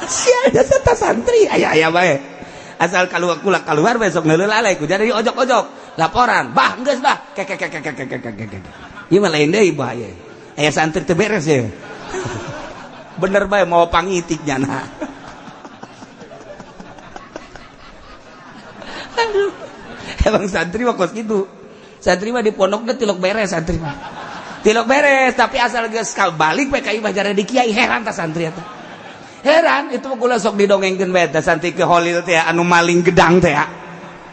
Sia jasa ta santri aya aya bae. Asal keluar kula keluar besok ngeuleuh lalai ku jadi ojok-ojok laporan bah geus bah kek kek kek kek kek kek. Ieu mah lain deui bahaya. Aya santri teu beres ya. Bener bae mau pangitik nyana. Aduh. Emang santri mah kos kitu. Santri mah di pondokna tilok beres santri mah. Tilok beres tapi asal geus balik we ka imah jare di kiai heran ta santri eta. Heran itu mah kula sok didongengkeun bae teh santri ke Holil teh anu maling gedang teh.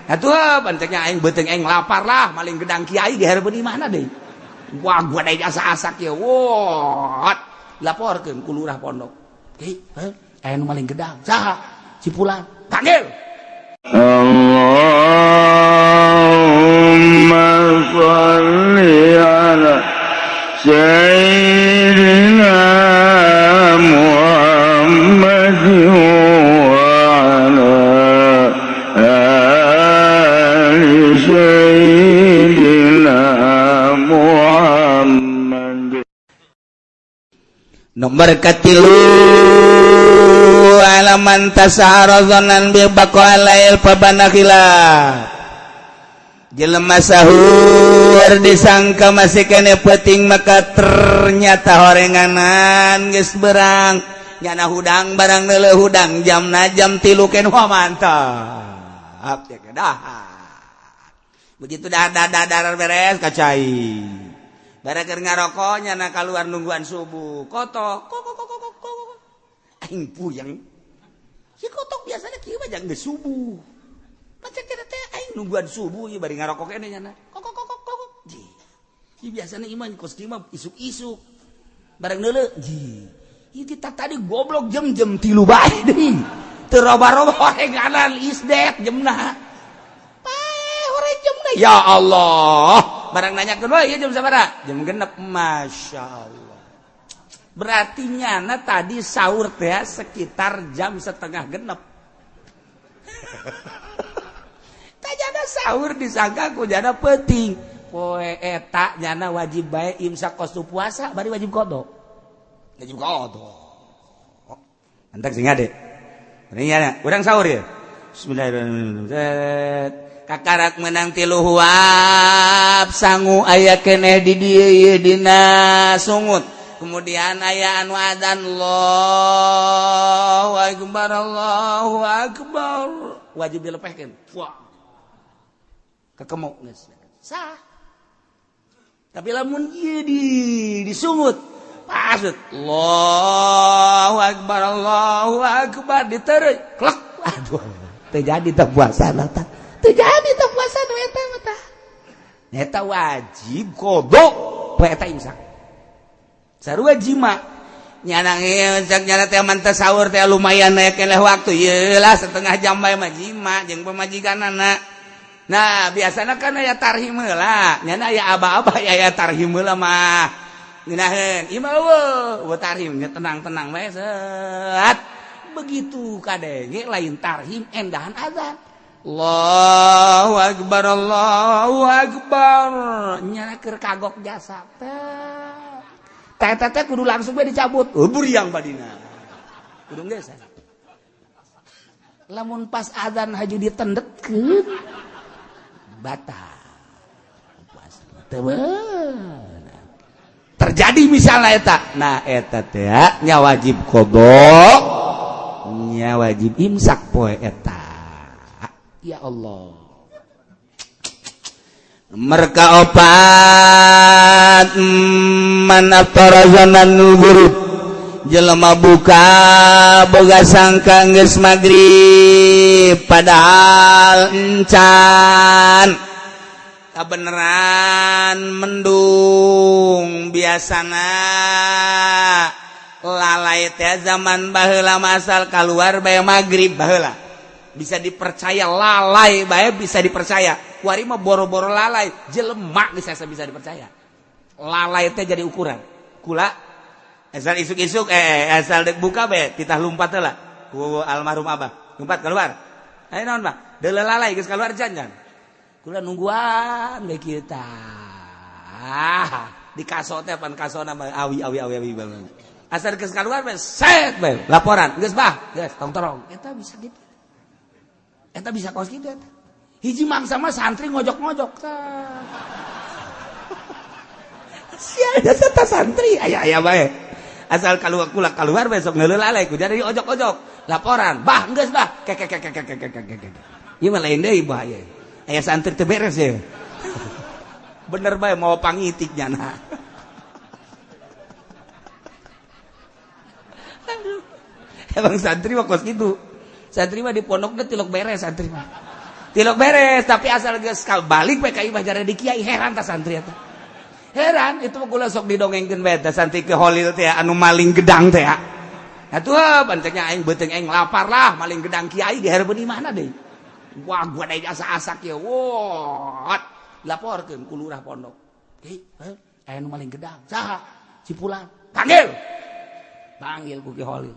Atuh panceknya aing beuteung aing lapar lah maling gedang kiai di hareupeun imahna deui. Wah gua deui asa-asak ye. Wah, laporkeun ku lurah pondok. Kiai, aya nu maling gedang. Saha? Si Fulan. Panggil. Allahumma shalli ala sayyidina Muhammad wa ala ali sayyidina Muhammad. Nomor katilu alaman tasahara dhannan bi baqalail pabana khilaf. Jelema sahur disangka masih kene peuting maka ternyata horenganan geus berang nyana hudang barang neuleuh hudang jamna jam 3 ken wah mantap ya dahar. Begitu dah dah beres kacai. Bare keur ngarokok nyana kaluar nungguan subuh. Kotok kok kok kok kok kok. Aing puyeng. Si kotok biasanya kieu mah jang geus subuh. Pacek teh teh aing nungguan subuh ieu bari ngarokok keneh nyana. Kok kok kok kok kok. Ji. Ieu biasana ieu mah kos kieu mah isuk-isuk. Bareng neuleuh, ji. Ieu kita tadi goblok jam-jam 3 bae deui. Teu roba-roba horenganan isdek jamna. Pae horeng jamna. Ya Allah. Barang nanyakeun we ieu jam sabaraha? Jam 6. Masya Allah. Berarti nyana tadi sahur teh sekitar jam 5:30. Jana sahur disangka ku jana peuting. Poe eta nyana wajib bae imsak kostu puasa bari wajib qada. Wajib qada. Entek sing ade. Ini nyana urang sahur ya. Bismillahirrahmanirrahim. Kakarak menang 3 huap sangu aya keneh di dieu ieu dina sungut. Kemudian aya anu adzan Allahu akbar Allahu akbar. Wajib dilepehkeun. Wah. Kekemuk geus sah. Tapi lamun ieu di disungut pasut Allahu akbar Allahu akbar ditereuy klek aduh teu jadi teh puasa tah teu jadi teh puasa nu eta mah tah eta wajib qada poe eta imsak sarua jima nyana imsak nyana teh man teh sahur teh lumayan aya keneh waktu ieu lah setengah jam bae mah jima jeung pamajikanana. Nah biasanya kan aya tarhim heula nyana aya aba-aba aya tarhim heula mah ngeunaheun ieu mah eueuh tarhim nya tenang-tenang bae set begitu kadenge lain tarhim endahan azan Allahu akbar Allahu akbar nyana keur kagok jasa teh teh teh kudu langsung bae dicabut buriang badina kudu geus lamun pas azan haju ditendetkeun batal puasa terjadi misalnya eta nah eta teh nya wajib qada nya wajib imsak poe eta. Ya Allah. Mereka opat man aftara zanan ghurub jelema buka boga sangka geus magrib padahal encan kabeneran mendung biasana lalai teh zaman baheula masal keluar bae magrib baheula bisa dipercaya lalai bae bisa dipercaya kuari mah boro-boro lalai jelema bisa bisa dipercaya lalai teh jadi ukuran kula asal isuk-isuk asal dek buka bae titah lumpat heula ku almarhum abah lumpat keluar ayo naon bah deuleu lalai geus keluar jangan kula nungguan we kieu tah di kaso teh pan kasona mah awi awi awi awi banget Asal geus kaluar bae set bae laporan geus bah, geus tong torong. Eta bisa gitu. Eta bisa kos kitu eta. Hiji mangsa mah santri ngojok-ngojok tah. Sia eta santri aya-aya bae. Asal keluar kula keluar besok ngeuleuh lalai ku jadi ojok-ojok laporan bah geus bah kek kek kek kek kek kek. Ieu mah lain deui bahaya. Aya santri teu beres ye. Bener bae mau pangitik nyana. Aduh. Emang santri mah kos kitu. Santri mah di pondokna tilok beres santri mah. Tilok beres tapi asal geus balik we ka imah jare di kiai heran ta santri eta. Heran itu mah kula sok didongengkeun bae teh santri ke Holil teh anu maling gedang teh. Atuh bancanya aing beuteung aing lapar lah maling gedang kiai di hareupeun imahna deui. Wah gua deui asa-asak ye. Wah, laporkeun ku lurah pondok. Hei, aya nu maling gedang. Saha? Si Pulan. Panggil. Panggil ku Ki Holil.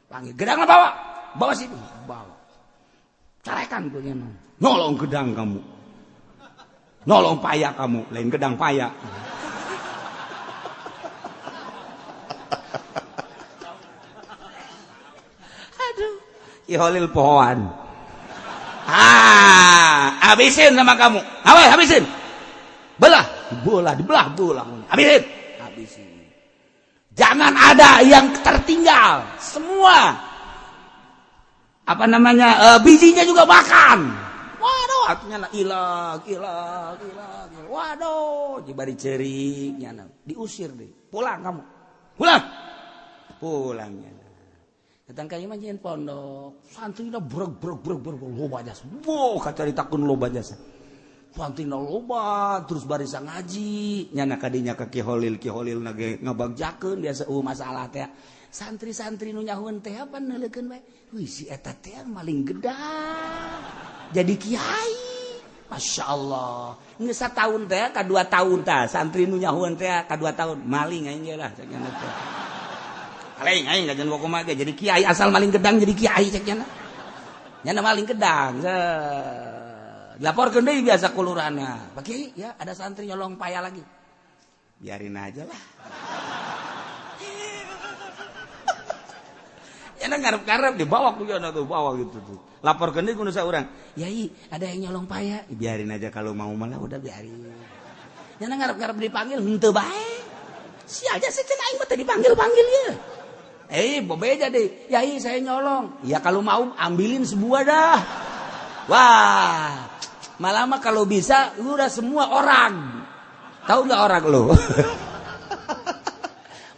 Panggil gedangna bawa. Bawa sini. Bawa. Carekan ku nya. Nolong gedang kamu. Nolong paya kamu, lain gedang paya. Aduh, Ki Holil pohoan. Ah, habisin sama kamu. Awas, habisin. Belah, bola, dibelah, bola. Habisin. Habisin. Jangan ada yang tertinggal. Semua. Apa namanya? Bijinya juga makan. Waduh, artinya ilang, ilang, ilang. Waduh, jibari cerik nyana. Diusir deh. Pulang kamu. Pulang. Pulang nyana. Datang ka imah nyeun pondok. Santrina breg breg breg breg loba jasa. Wow, kacaritakeun loba jasa. Santrina loba terus barisa ngaji. Nyana kadinya ka Ki Holil, Ki Holil na ge ngabagjakeun biasa masalah teh. Santri-santri nu nyahueun teh apa neuleukeun bae. Wih, si eta teh maling gedang. Jadi kiai. Masya Allah. Geus satahun teh ka 2 tahun tah santri nu nyahueun teh ka 2 tahun maling aing ge lah cek nya teh. Maling aing kajian kumaha ge jadi kiai asal maling gedang jadi kiai cek nya. Nya maling gedang. Dilaporkeun deui biasa ku lurahna. Pak Kiai, ya ada santri nyolong paya lagi. Biarin aja lah. Ya ngarep-ngarep dibawa ku nya tuh bawa gitu tuh. Laporkeun deui ku nu saurang. Yai, ada yang nyolong paya. Biarin aja kalau mau malah udah biarin. Nya ngarep-ngarep dipanggil henteu bae. Si aja sih cenah aing mah teu dipanggil-panggil ye. Bebeja deh. Yai, saya nyolong. Ya kalau mau ambilin sebuah dah. Wah, malah mah kalau bisa lu udah semua orang. Tahu nggak orang lu?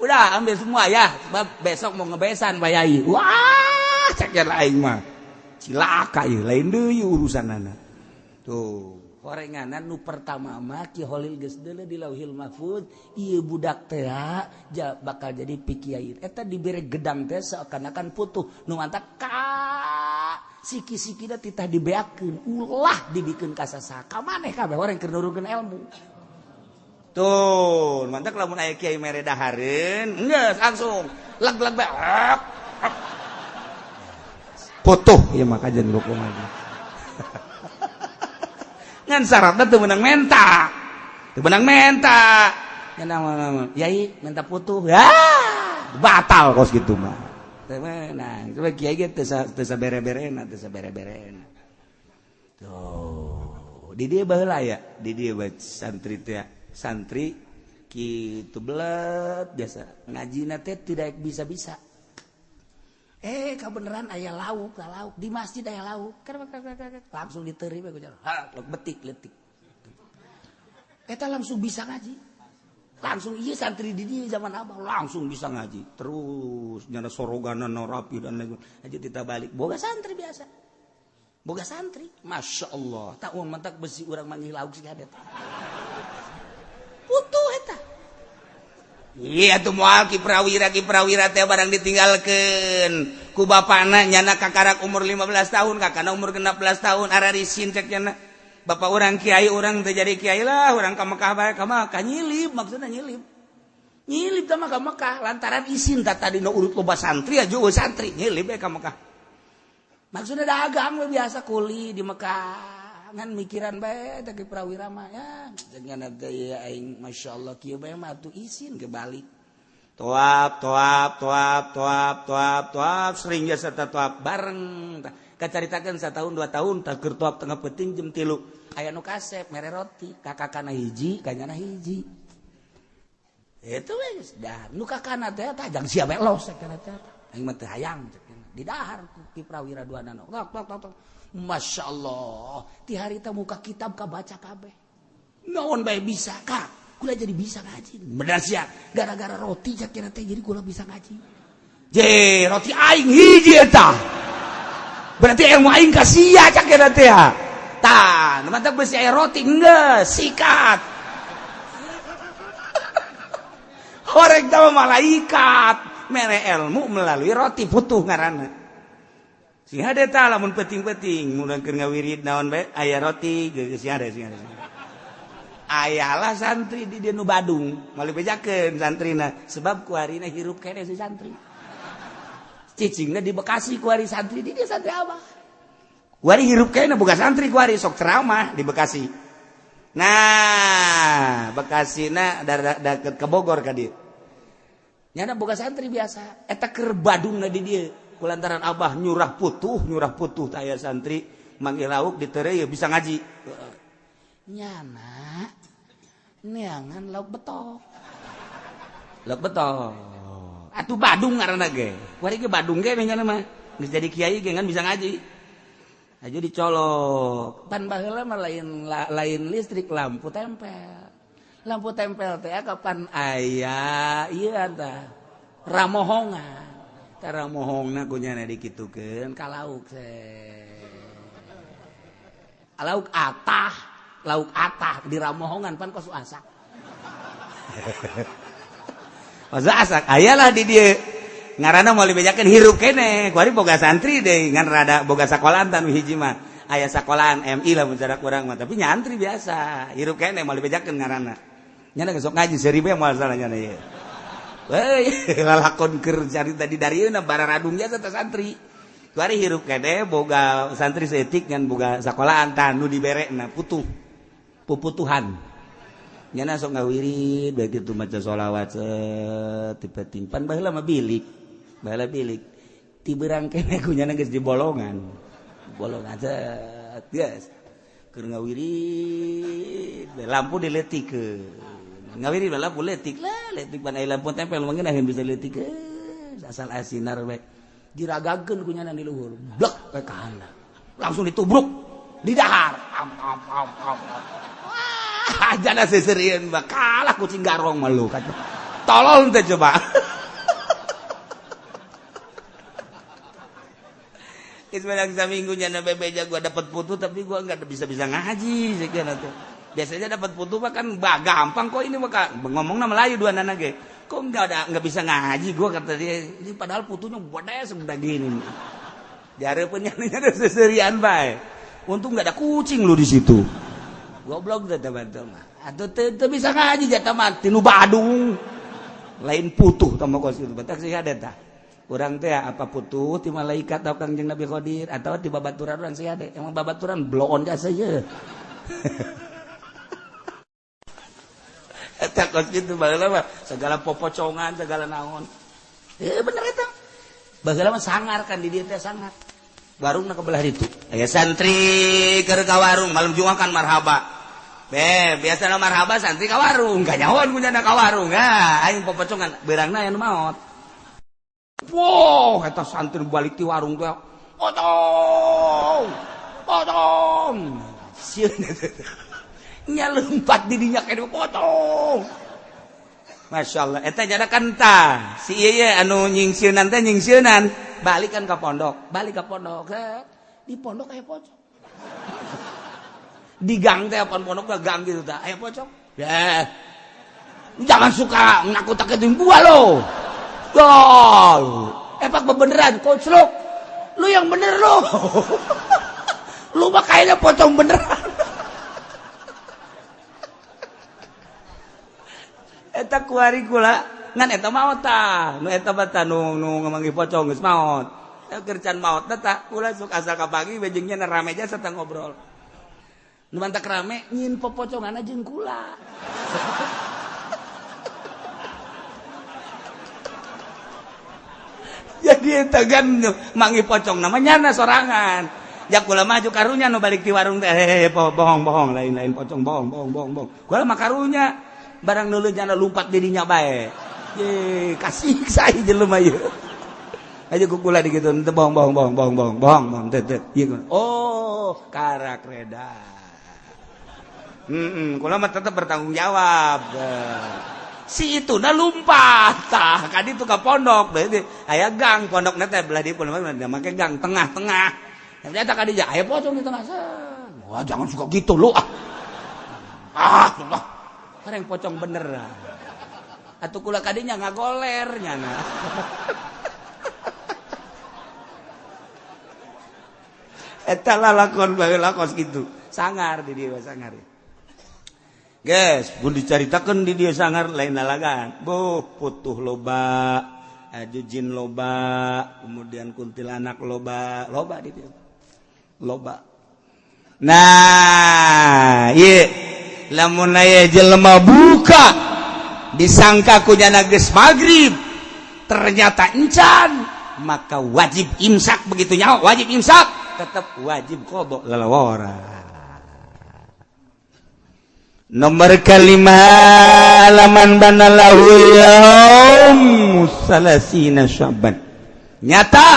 Udah ambil semua ya, sebab besok mau ngebesan Pak Yai. Wah, cek aing mah. Cilaka ieu, lain deui urusanana. Tuh, horenganan nu pertama mah Ki Holil geus deuleu di Lauhil Mahfuz, ieu budak teh bakal jadi pikiai. Eta dibere gedang teh seakan-akan putuh, nu mantak ka siki-sikina titah dibeakeun, ulah dibikeun ka sasaha. Ka maneh kabeh orang keur nurunkeun ilmu. Tuh, mantak lamun aya kiai mere dahareun, geus langsung leg-leg bae. Putuh ieu mah kajian kumaha. Ngan syaratna teu meunang menta. Teu meunang menta. Nya yai minta putuh. Ya, batal kos kitu mah. Teu meunang. Coba kiai ge teu sabere-berena, teu sabere-berena. Tuh, di dieu baheula ya, di dieu bae santri teh. Santri kitu belet biasa ngajina teh tidak bisa-bisa. Kebeneran aya lauk, lauk di masjid aya lauk. Langsung diteri bae ku jalan. Ha, betik letik. Eta langsung bisa ngaji. Langsung ieu santri di dieu zaman abah langsung bisa ngaji. Terus nyana soroganan rapi dan lain. Aja kita balik boga santri biasa. Boga santri, Masya Allah. Tak uang mentak besi urang manggih lauk sih kadet. Putuh eta. Iya tuh moal Ki Prawira teh barang ditinggalkeun ku bapana nyana kakarak umur 15 tahun kakana umur 16 tahun ararisin cek nyana. Bapak urang kiai urang teh jadi kiai lah urang ka Mekah bae ka Mekah nyilip maksudna nyilip. Nyilip teh mah ka Mekah lantaran isin tah tadi nu urut loba santri aja eueuh santri nyilip bae ka Mekah. Maksudna dagang we biasa kuli di Mekah. Ngan mikiran bae teh Ki Prawira mah ya dengan teh aing masyaallah kieu bae mah atuh isin ke balik. Toap toap toap toap toap toap sering jasa toap bareng. Kacaritakeun satahun 2 tahun tah keur toap tengah peuting jam 3. Aya nu kasep mere roti, kakakana hiji, kanyana hiji. Itu we geus dahar. Nu kakana teh tah jang sia bae los cek teh. Aing mah teu hayang cek. Di dahar ku Ki Prawira duanana. Tok tok tok. Masya Allah, ti harita muka kitab kabaca kabeh. Naon bae bisa kak, kula jadi bisa ngaji. Bener sia, gara-gara roti cak kira teh jadi kula bisa ngaji. Je, roti aing hiji eta. Berarti ilmu aing ka sia cak kira teh. Tah, nu mantak beusi aya roti enggeus, sikat. Horeg teh malaikat, mere ilmu melalui roti putuh ngaranna. Sing hade tah lamun penting-penting mun keur ngawirid naon bae aya roti geus sing hade sing hade. Ayalah santri di dieu nu Badung, moal dibejakeun santrina sebab kuarina hirup keneh si santri. Cicingna di Bekasi kuari santri di dieu santri abah. Kuari hirup keneh boga santri kuari sok ceramah di Bekasi. Nah, Bekasina deket ke Bogor ka dieu. Nyana boga santri biasa, eta keur Badungna di dieu. Kulantaran abah nyurah putuh taya santri manggil lauk ditereu bisa ngaji. Nyana neangan lauk betok. Lauk betok. Atuh Badung ngaranna ge. Kuari ge Badung ge nyana mah. Geus jadi kiai ge ngan bisa ngaji. Aja dicolok. Pan baheula mah lain listrik lampu tempel. Lampu tempel teh kapan aya ieu tah ramohongan. Tara mohongna ku nyana dikitukeun ka lauk lauk atah di ramohongan pan kos asak. Kos asak ayalah di dieu ngaranna moal dibejakeun hirup keneh kuari boga santri deui ngan rada boga sakolahan tan hiji mah aya sakolahan MI lah mun cara kurang mah tapi nyantri biasa hirup keneh moal dibejakeun ngaranna nyana sok ngaji seribu moal salah nyana ieu. Hei, lalakon keur carita di darieuna bararadung jasa teh santri. Kuari hirup keneh boga santri seetik ngan boga sakolahan tah nu diberekna putuh. Puputuhan. Nyana sok ngawirid bae kitu maca sholawat tipe timpan baheula mah bilik. Baheula bilik. Ti beurang keneh ku nyana geus di bolongan. Bolongan set geus. Keur ngawirid lampu diletikeun. Ngawiri lampu letik lah letik pan aya lampu tempel mah ngeunaheun bisa letik asal asinar we diragakeun ku nyana di luhur blek we ka handap langsung ditubruk di dahar am am am am wah jana seserieun mah kalah kucing garong mah lu tolol teh coba. Geus menang saminggu nyana bebeja gua dapat putu tapi gua enggak bisa-bisa ngaji sekian atuh. Biasanya dapat putu mah kan gampang kok ini mah ngomongna Melayu dua nana ge. Kok enggak bisa ngaji gua kata dia. Ini padahal putunya gede segede gini. Diareupeun nya ada seserian bae. Untung enggak ada kucing lu di situ. Goblok teh teman-teman. Atuh teu bisa ngaji jatah mah tinu Badung. Lain putuh tah mah kos kitu. Batak sih ada tah. Urang teh apa putuh ti malaikat atau Kangjeng Nabi Khidir atau ti babaturan urang sih ada. Emang babaturan bloon jasa ye. Takut gitu baheula mah segala popocongan segala naon. Bener eta. Baheula mah sangar kan di dieu teh sangar. Warungna ke belah ditu. Aya santri keur ka warung malam Jumat kan marhaba. Be, biasana marhaba santri ka warung, kanyahoan kunyana ka warung. Ah, aing popocongan beurangna aya nu maot. Wow, eta santri balik ti warung teh. Potong. Potong. Sieun nya lompat didinya kene potong. Masya Allah, eta jada kan tah si ieu anu nyingsieunan teh nyingsieunan balik kan ka pondok, balik ka pondok. Di pondok aya pocong. Di gang teh apaan pondok gang gitu tah aya pocong. Ya. Jangan suka nakut-nakutin gua lo. Dol. Epak bebeneran koclok. Lu yang bener lu. Lu mah kayaknya pocong beneran. Eta kuari kula ngan eta maot tah nu eta mah tah nu ngamanggih pocong geus maot. Keur can maot tah kula sok asal ka pagi bejengnya rame jasa tah ngobrol. Nu mantak rame nyin popocongan jeung kula. Dia tegan mangi pocong namanya nyana sorangan. Jak kula maju karunya nu balik di warung teh, bohong bohong, lain-lain pocong, bohong bohong bohong bohong. Kula mah karunya barang nulu nyana lumpat dirinya bae. Ye, kasih saya jelema ieu. Aja ku kula digitu, teu bohong bohong bohong bohong bohong bohong bohong teu teu. Ieu oh, karak reda. Kula mah tetep bertanggung jawab. Si itu dah lumpat tah kadi itu ka pondok berarti aya gang pondokna teh belah di pondok make gang tengah-tengah. Ternyata kadi aya pocong di tengah. Wah, jangan suka gitu lu ah. Ah, Allah. Kareng pocong bener. Atuh kula kadinya ngagoler nyana. Eta lalakon baheula kos kitu. Sangar di dieu sangar. Guys, pun dicaritakeun di dieu sangar lain lalagan. Boh, putuh loba, aju jin loba, kemudian kuntilanak loba, loba di dieu. Loba. Nah, ieu lamun aya jelema buka disangka ku nyana geus magrib, ternyata encan, maka wajib imsak. Begitu nyaho wajib imsak, tetap wajib qada lalawara. Nomor kelima, laman banalahu yaum salasina Syaban. Nyata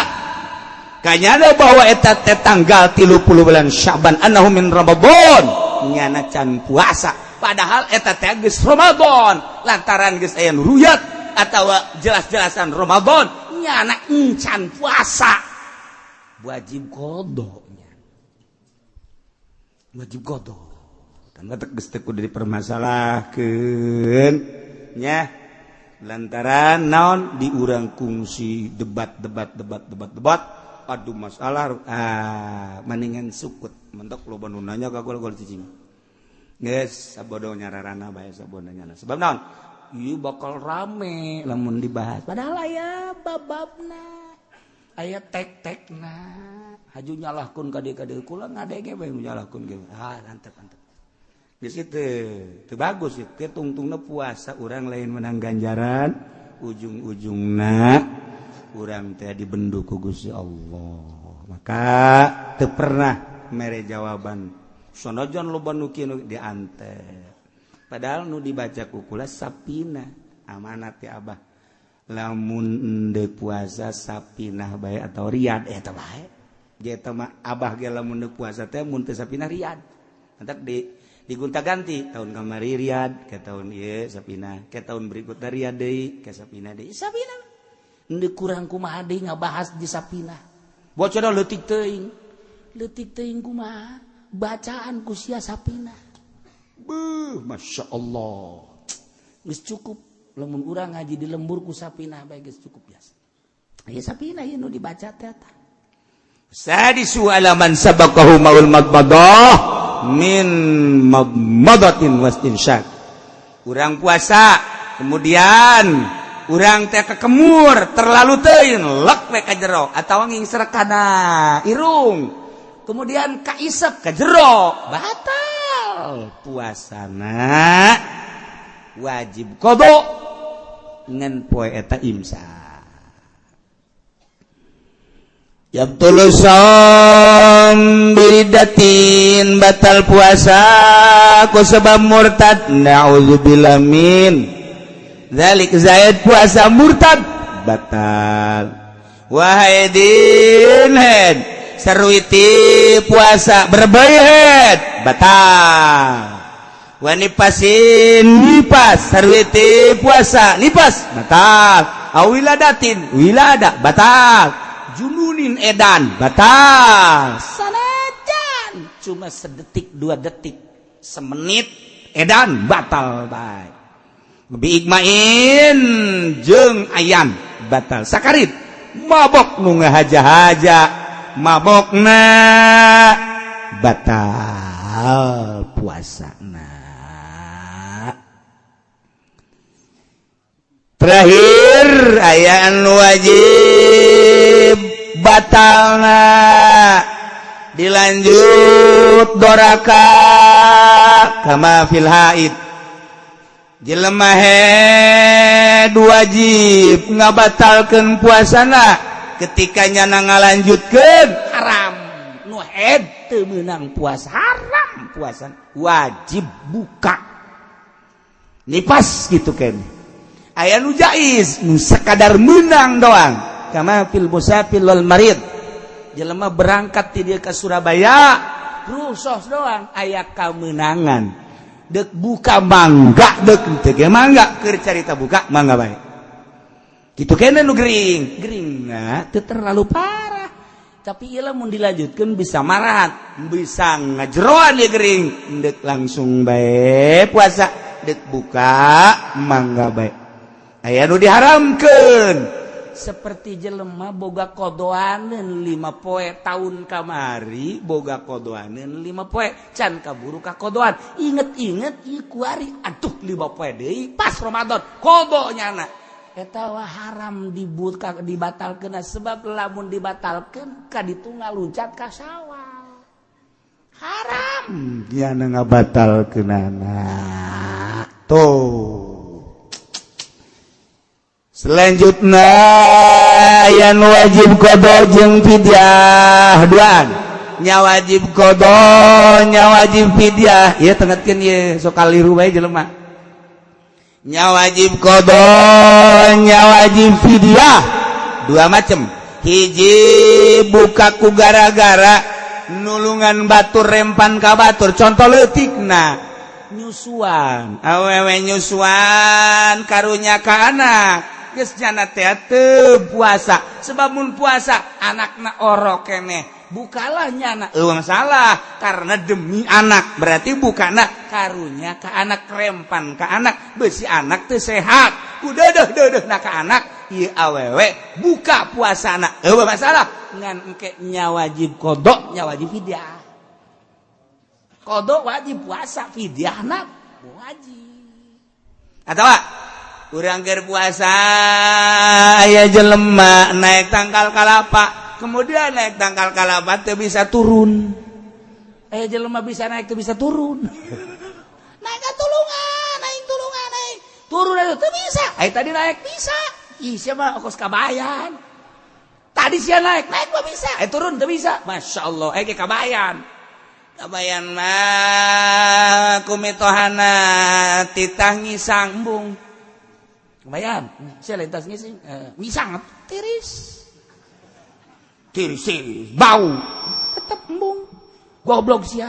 kanyana bahwa eta teh tanggal 30 bulan Syaban annahu min Ramadan, nyana can puasa padahal eta teh geus Ramadan, lantaran geus aya nu ruyat atawa jelas-jelasan Ramadan nyana encan puasa, wajib qadanya, wajib qada. Dipermasalahkan nya lantaran naon diurang kungsi debat debat debat debat debat aduh masalah mendingan sukut mentok loba nu nanya ka gol gol cicing geus sabodo nyararana bae sabodo nyana sebab naon ieu bakal rame lamun dibahas padahal aya bababna aya tek-tekna haju nyalahkeun ka dieu ka dieu kula ngadege bae nyalahkeun ge ah antep antep geus itu teu bagus ieu tungtungna puasa urang lain menang ganjaran ujung-ujungna urang teh dibendu ku Gusti Allah. Maka teu pernah mere jawaban sanajan loba nu kieu diante padahal nu dibaca ku kula sapina amanat ti abah lamun endeu puasa sapinah bae atau riyad eta bae ge eta mah abah ge lamun endeu puasa teh mun teu sapinah riyad entak di digonta-ganti tahun kamari riyad ke tahun ieu sapina ke tahun berikutna riyad deui ke sapina deui sapina endeu kurang kumaha deui ngabahas di sapina bocor leutik teuing kumaha bacaan ku sia sapina beuh Masya Allah geus cukup lamun urang ngaji di lembur ku sapina bae geus cukup biasa ieu sapina ieu nu dibaca teh eta sadisu alaman sabaqahu maul madmadah min madmadatin wastinsyak. Urang puasa kemudian urang teh kekemur terlalu teuing lek we ka jero atawa ngingsrek kana irung kemudian kaisep ka jero batal puasana wajib qada ngan poe eta imsak. Yabtulu shaum biridatin batal puasa ku sebab murtad na'udzubillah min dzalik zaid puasa murtad batal. Wahaidin head saruiti puasa berbayat batal. Wanipasin nipas saruiti puasa nipas batal. Awiladatin wilada batal. Jununin edan batal. Sanajan cuma sedetik dua detik semenit edan batal bae. Biigmain jeung ayam batal. Sakarit mabok nu ngahaja-haja mabokna batal puasana. Terakhir ayaan wajib batalna dilanjut doraka kama fil haid. Jelema head wajib ngabatalkeun puasana Ketika nyana ngalanjutkeun, haram. Nu haid teu meunang puasa, haram puasa, wajib buka nipas gitu kan. Aya nu jaiz, nu sekadar menang doang, kama fil musafir wal marid. Jelema berangkat ti dia ke Surabaya, rusos doang, aya kamenangan, dek buka mangga, dek teu ge mangga, keur carita buka mangga bae gitu. Kene nu gering gering, nah, teu terlalu parah, tapi ieu mun dilanjutkeun bisa marahat, bisa ngajeroan dia gering. Dek langsung bae puasa, dek buka mangga bae. Aya nu diharamkeun, seperti jelema boga kodoaneun 5 poe, tahun kamari boga kodoaneun 5 poe, can kaburu ka kodoan, inget-inget ieu kuari, aduh, 5 poe deui pas Ramadan kodo nyana. Eta wah haram dibuka, dibatalkeun, sebab lamun dibatalkeun ka ditu ngaluncat ka Sawal, haram nyana ngabatalkeunana tuh. Selanjutnya yang wajib qodho jeung fidyah, duaan nya wajib qodho, nya wajib fidyah. Ieu tengetkeun ieu, sok kaliru bae jelema. Nya wajib qodho, nya wajib fidyah, dua macam. Hiji, buka ku gara-gara nulungan batur, rempan ka batur. Contoh leutikna, nyusuan, awewe nyusuan karunya ka anak, geus nyana teh teu puasa, sebab mun puasa anakna orok keneh. Bukalah nyana, eueuh salah, karena demi anak. Berarti bukana karunya ka anak, rempan ka anak, besi anak teu sehat ku deudeuh na ka anak. Ieu awewe buka puasa anak, eueuh masalah, ngan engke nya wajib qodho, nya wajib fidyah. Qodho wajib puasa, fidyahna wajib. Atau urang keur puasa aya jelema naik tangkal kalapa, kemudian naik tangkal kalapa teu bisa turun. Aya jelema bisa naik, teu bisa turun. Naik ka tulungan, naik tulungan, naik turun itu teu bisa. Aya tadi naik bisa. Ih, siapa kos kabayan tadi sia naik, naik mah bisa, eh turun teu bisa. Masya Allah, eh ke kabayan. Kabayan mah kumitohana titah ngisang, embung. Kabayan sia lintas ngising, ngisang tiris tiris tiris, bau, tetep embung. Goblok sia,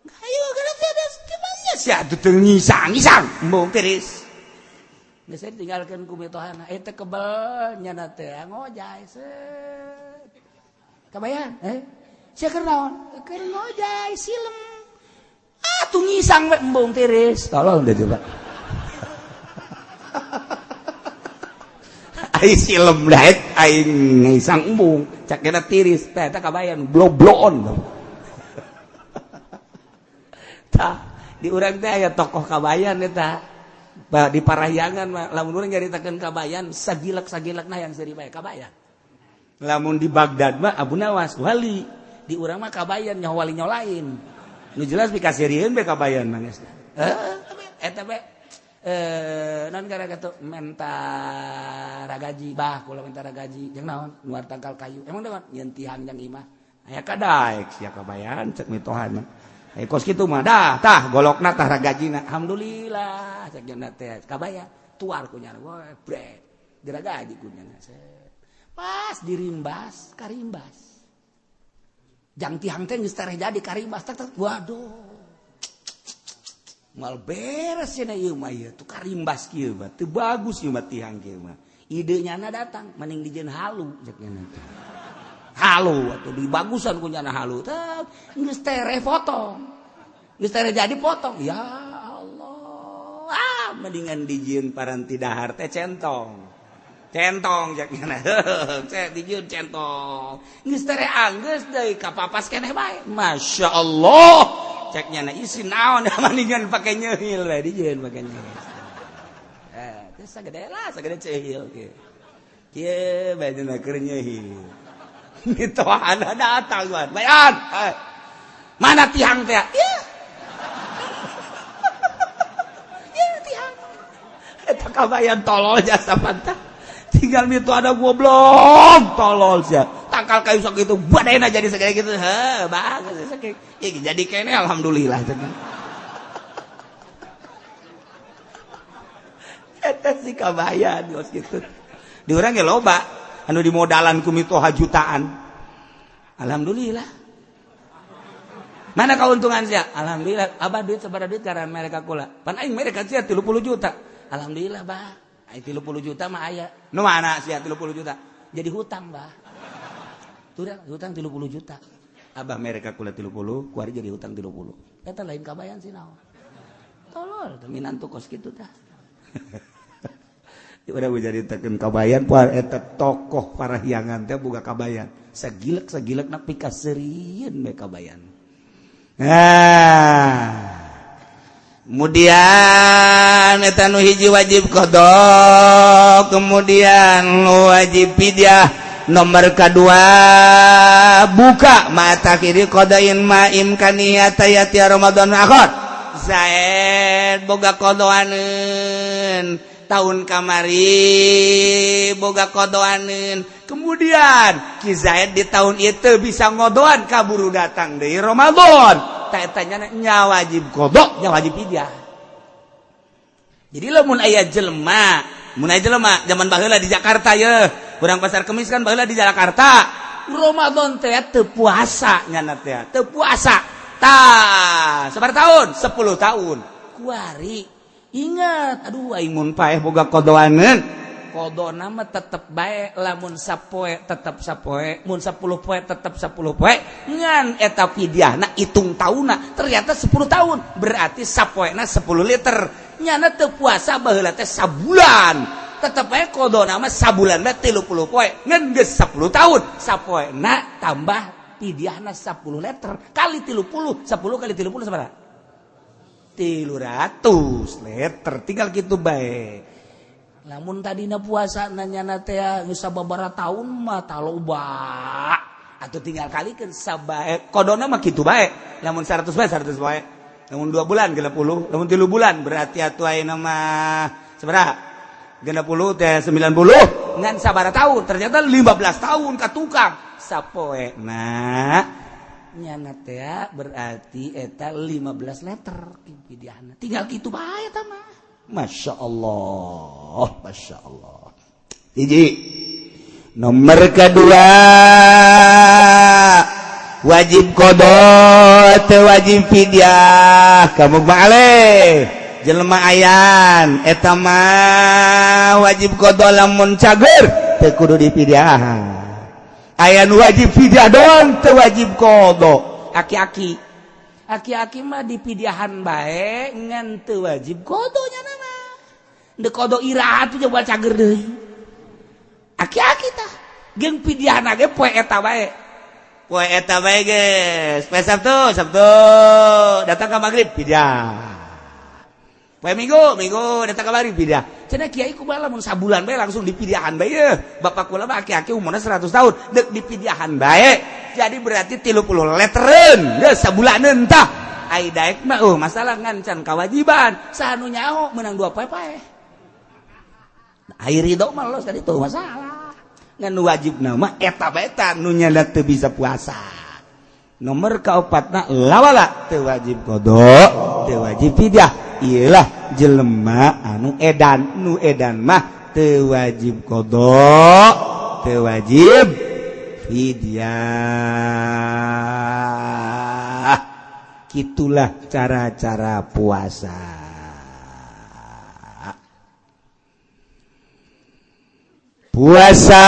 ayo kana tiada gimana sia tuh ngisang ngisang, embung, tiris. Geus tinggalkeun ku mitohana eta kebel nyana teh ngojay set. Kabayan, eh sia keur naon? Keur ngojay silem. Ah, tuh ngisang we, embung, tiris. Tolong deh coba. Ai silem daet, aing ngisang embung, cak kena tiris teh. Eta kabayan blobloon. Tah, di urang teh aya tokoh kabayan eta di Parahyangan mah. Lamun urang nyaritakeun kabayan, sagilak-sagilakna yang seuri bae kabayan. Lamun di Baghdad mah Abu Nawas wali, di urang mah kabayan, nyaho wali nyaho lain. Nu jelas pikaseurieun bae kabayan mah geus. Eta bae non gara kitu menta ragaji, bah, kula menta ragaji jeung naon? Nuar tangkal kayu. Emang naon? Nyeun tihang jang imah. Aya kadaek sia kabayan, cek mitohana. Eh, kos kitu mah dah, tah golokna, tah ragajina. Alhamdulillah, cek jeung teh kabayan tuar ku nyana, wah, bre diragaji ku nyana. Pas dirimbas, karimbas jang tihang teh geus tereh jadi, karimbas tak tak. Waduh, mal beres cenah ieu mah, ieu tuh karimbas kieu mah teu bagus ieu mah tihang kieu mah. Ide nyana datang, mending dijieun halu, cek nyana. Halu atuh dibagusan ku nyana halu. Tah, geus tereh potong, geus tereh jadi potong. Ya Allah, ah, mendingan dijieun paranti dahar teh centong. Centong, cek nyana. Cek dijieun centong, geus tereh anggeus deui kapapas keneh bae. Masya Allah, cek nyana, isi naon, mendingan pake nyeuhil we, dijieun pake nyeuhil. Eh, teh sagede lah, sagede ceuhil kieu kieu bae dina keur nyeuhil. Mitohana datang, bayan, mana tihang teh ya? Ya, tihang eta kabayan tolol jasa pantah. Tinggal itu ada goblok tolol sia. Tangkal kayu sok itu badai jadi segede gitu. Heh, bagus sakitu. Ya, jadi kene alhamdulillah. Eta si kabayan geus kitu. Di urang ge loba anu dimodalan ku mitoha jutaan. Alhamdulillah. Mana keuntungan sia? Alhamdulillah. Abah duit sabaraha duit karena mereka kula. Pan aing mereka sia 30 juta. Alhamdulillah, bah. Aing 30 juta mah aya. Nu mana sia 30 juta? Jadi hutang, bah. Turang hutang 30 juta. Abah mereka kula 30, kuari jadi hutang 30. Eta lain kabayan sih naon. Tolol, minantu kos kitu tah. Udah jadi kabayan eta tokoh parahyangan teh boga kabayan. Sagilek-sagilek na pikaseurieun we kabayan. Nah, kemudian eta nu hiji wajib qada, kemudian wajib fidyah. Nomor kedua buka mata kiri qadain ma imkaniyata yati Ramadan akhir. Zaid boga qadaankeun tahun kamari boga kodoaneun, kemudian Ki Zaid di tahun itu bisa ngodoan kaburu datang dari Ramadan tak tanya nya wajib qada nya wajib fidyah. Jadi lamun aya jelema, mun aya jelema zaman baheula di Jakarta ye, urang pasar Kemis kan baheula di Jakarta Ramadan teh teu puasa nyana teh teu puasa tah sabaraha tahun 10 tahun kuari. Ingat, aduh aing mun paeh boga kodoaneun. Qadona mah tetep bae, lamun sapoe tetep sapoe, mun 10 poe tetep 10 poe, ngan eta fidyahna hitung taunna ternyata 10 tahun, berarti sapoena 10 liter. Nyana teu puasa baheula teh sabulan. Tetep bae qadona mah sabulan mah 30 poe, ngan geus 10 tahun. Sapoena tambah fidyahna 10 liter kali 30, 10 kali 30 sabaraha? 300 liter tinggal gitu baik. Namun tadina puasa nanya teh geus sababaraha tahun mah taloba atau tinggal kalikeun sabae qadona mah kitu bae. Lamun 100 bae 100 bae, lamun 2 bulan 60, lamun 3 bulan berarti atuh ayeuna mah sabaraha? 60 teh 90 ngan sabaraha tahun ternyata 15 tahun ka tukang sapoe. Nah nyana teh berarti eta 15 liter fidyahna tinggal kitu bae eta mah. Masya Allah, Masya Allah. Hiji. Nomor kedua wajib qada teu wajib fidyah kamu balik jelema ayan eta mah wajib qada lamun cager teu kudu dipidyahan. Aya nu wajib fidyah doang teu wajib qada. Aki-aki aki-aki mah dipidyahan bae ngan teu wajib qada nya mah. Deuk qada iraha tuh coba cager deui. Aki-aki tah jeung pidyahna ge poe eta bae. Poe eta bae geus. Poe Sabtu, Sabtu datang ka magrib pidyah. Poe Minggu, Minggu datang ka magrib pidyah. Cenah kiai kumaha lamun sabulan bae langsung dipidyahan bae ye. Bapak kula mah aki-aki umurna 100 tahun deuk dipidyahan bae. Jadi berarti 30 leteren geus sabulaneun tah. Ai daek mah masalah ngan can kawajiban. Saha nu nyaho meunang 2 poe pae. Ai ridho mah los tadi tuh masalah. Ngan nu wajibna mah eta bae tah nu nyanda teu bisa puasa. Nomor kaopatna lawala teu wajib qada, teu wajib fidyah. Iyalah jelema anu edan, nu edan mah teu wajib qada, teu wajib fidyah. Gitulah cara-cara puasa. Puasa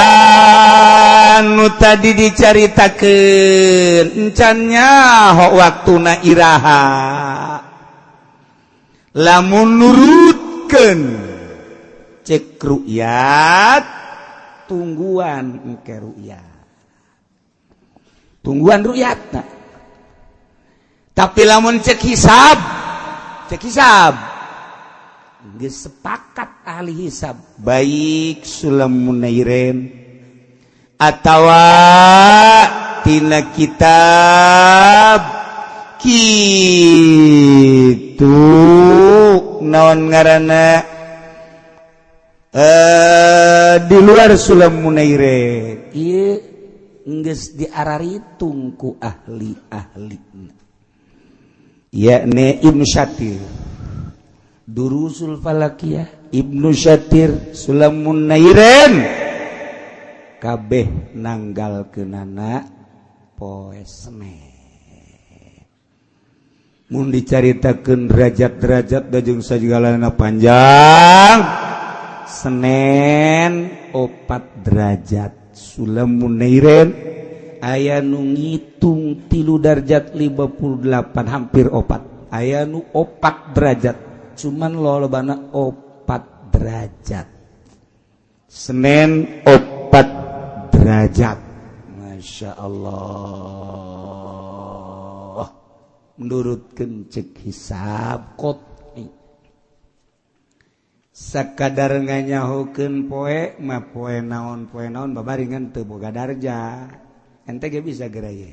nu tadi dicaritakeun encan nyaho waktuna iraha. Lamun nurutkeun cek ru'yat tungguan engke ru'yat. Tungguan ru'yatna. Tapi lamun cek hisab geus sepakat ahli hisab baik Sulam Munairin atawa tina kitab kitu naon ngaranna Di luar Sulam Munairin ieu geus diararitung ku ahli-ahli, yakni Ibnu Syatir, Durusul Falakiyah, Ibnu Syatir, Sulam Munairin, kabeh nanggalkeunana poe Senen. Mun dicaritakeun derajat-derajat da jeung sagalana panjang. Senin 4 derajat Sulam Munairin, aya nu ngitung 3 derajat 58, hampir 4, aya nu 4 derajat, cuman lolobana 4 derajat. Senin 4 derajat, Masya Allah, menurut cek hisab qot'i. Sakadar nganyahokeun poe mah, poe naon, poe naon, babaringan teu boga darjah. Ente ge bisa geura ye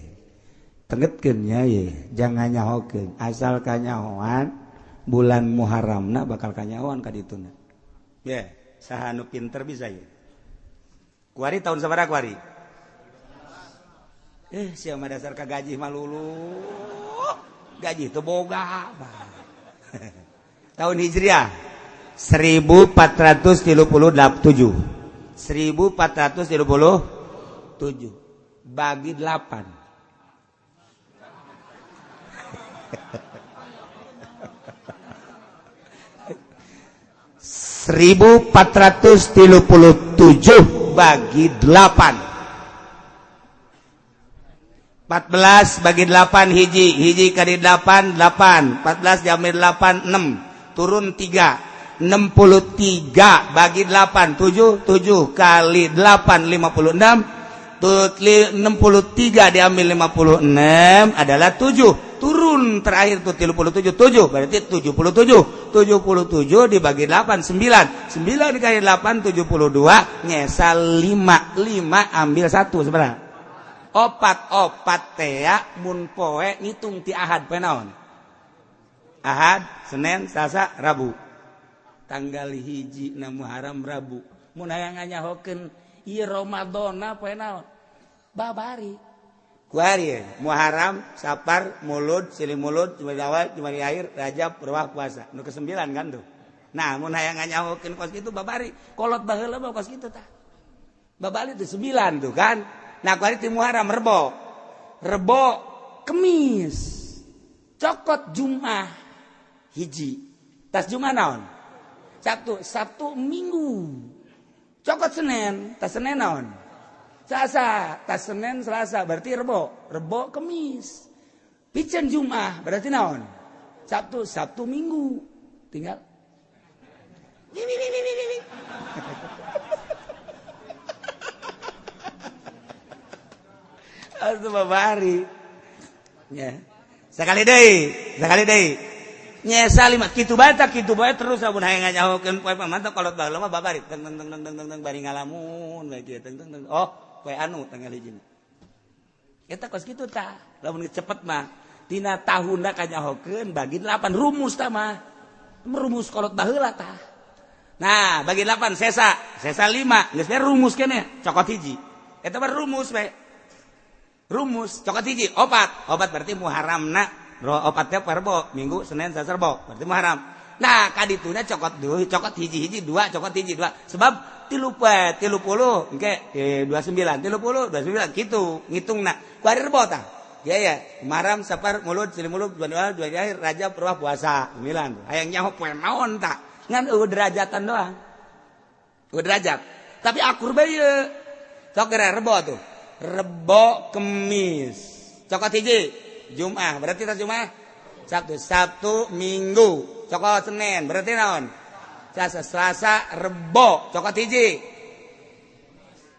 tengetkeun nya ye, jangan nyahokeun asal kanyahoan bulan Muharramna bakal kanyahoan ka dituna ye. Saha nu pinter bisa ye? Kuari tahun sabaraha kuari? Sia mah dasar ka gaji mah lulu, gaji teu boga. Tahun Hijriah 1437, 1437 bagi 8. 1437 bagi 8, 14 bagi 8 hiji, hiji kali 8 8, 14 diambil 8 6, turun 3, 63 bagi 8 7, 7 kali 8 56, 63 diambil 56 adalah 7, turun terakhir tuh 37, 7 berarti 77, 77 dibagi 8 9, 9 dikali 8 72, nyesal 5, 5 ambil 1 sebenarnya. Opat opat tea mun poe ngitung ti Ahad poe naon? Ahad, Senin, Selasa, Rabu. Tanggal 1 na Muharram Rabu. Mun hayang nganyahokeun ieu Ramadana poe naon? Babari. Kuari Muharram, Sapar, Mulud, Silih Mulud, Jumadi Awal, Jumadi Akhir, Rajab, Ruwah, puasa. Nu ke-9 kan tuh. Nah, mun hayang nganyahokeun kos kitu babari. Kolot baheula mah kos kitu tah. Babari tuh 9 tuh kan. Nah, kuari ti Muharram Rebo. Rebo Kemis. Cokot Jumat hiji. Tas Jumat naon? Sabtu, Sabtu Minggu. Cokot Senin, tas Senin naon? Selasa, tas Senin Selasa berarti Rebo, Rebo Kemis. Piceun Jumat berarti naon? Sabtu, Sabtu Minggu. Tinggal. Aduh babari. Ya. Sekali deui, sekali deui. Nyesa lima kitu bae tah kitu bae terus amun hayang nganyahokeun poe mantap kolot baheula mah babari teng teng teng teng teng bari ngalamun bae kieu teng teng teng. Oh, poe anu tanggal hiji. Eta kos kitu tah. Lamun cepet mah tina tahunna kanyahokeun bagi 8 rumus tah mah. Rumus kolot baheula tah. Nah, bagi 8 sesa, sesa 5, geus bae rumus keneh, cokot hiji. Eta mah rumus bae. Rumus cokot hiji opat, opat berarti Muharramna opatnya Rebo, Minggu, Senin, Selasa, Rebo berarti Muharram. Nah kaditunya cokot dua, cokot hiji-hiji dua, cokot hiji dua, sebab 30 engke 29, 30 29 gitu ngitungna. Kuari Rebo tah. Ya ya, Muharram, Sapar, Mulud, Silih Mulud, Dua Dua Akhir, Rajab, Ruwah, puasa 9. Hayang nyaho poe naon tah? Ngan eueuh derajatan doang. Eueuh derajat. Tapi akur bae ieu. Sok geura Rebo tuh. Rebo Kemis cokot hiji Jumat berarti tas Jumat Sabtu, Sabtu Minggu cokot Senin berarti naon? Selasa, Selasa Rebo cokot hiji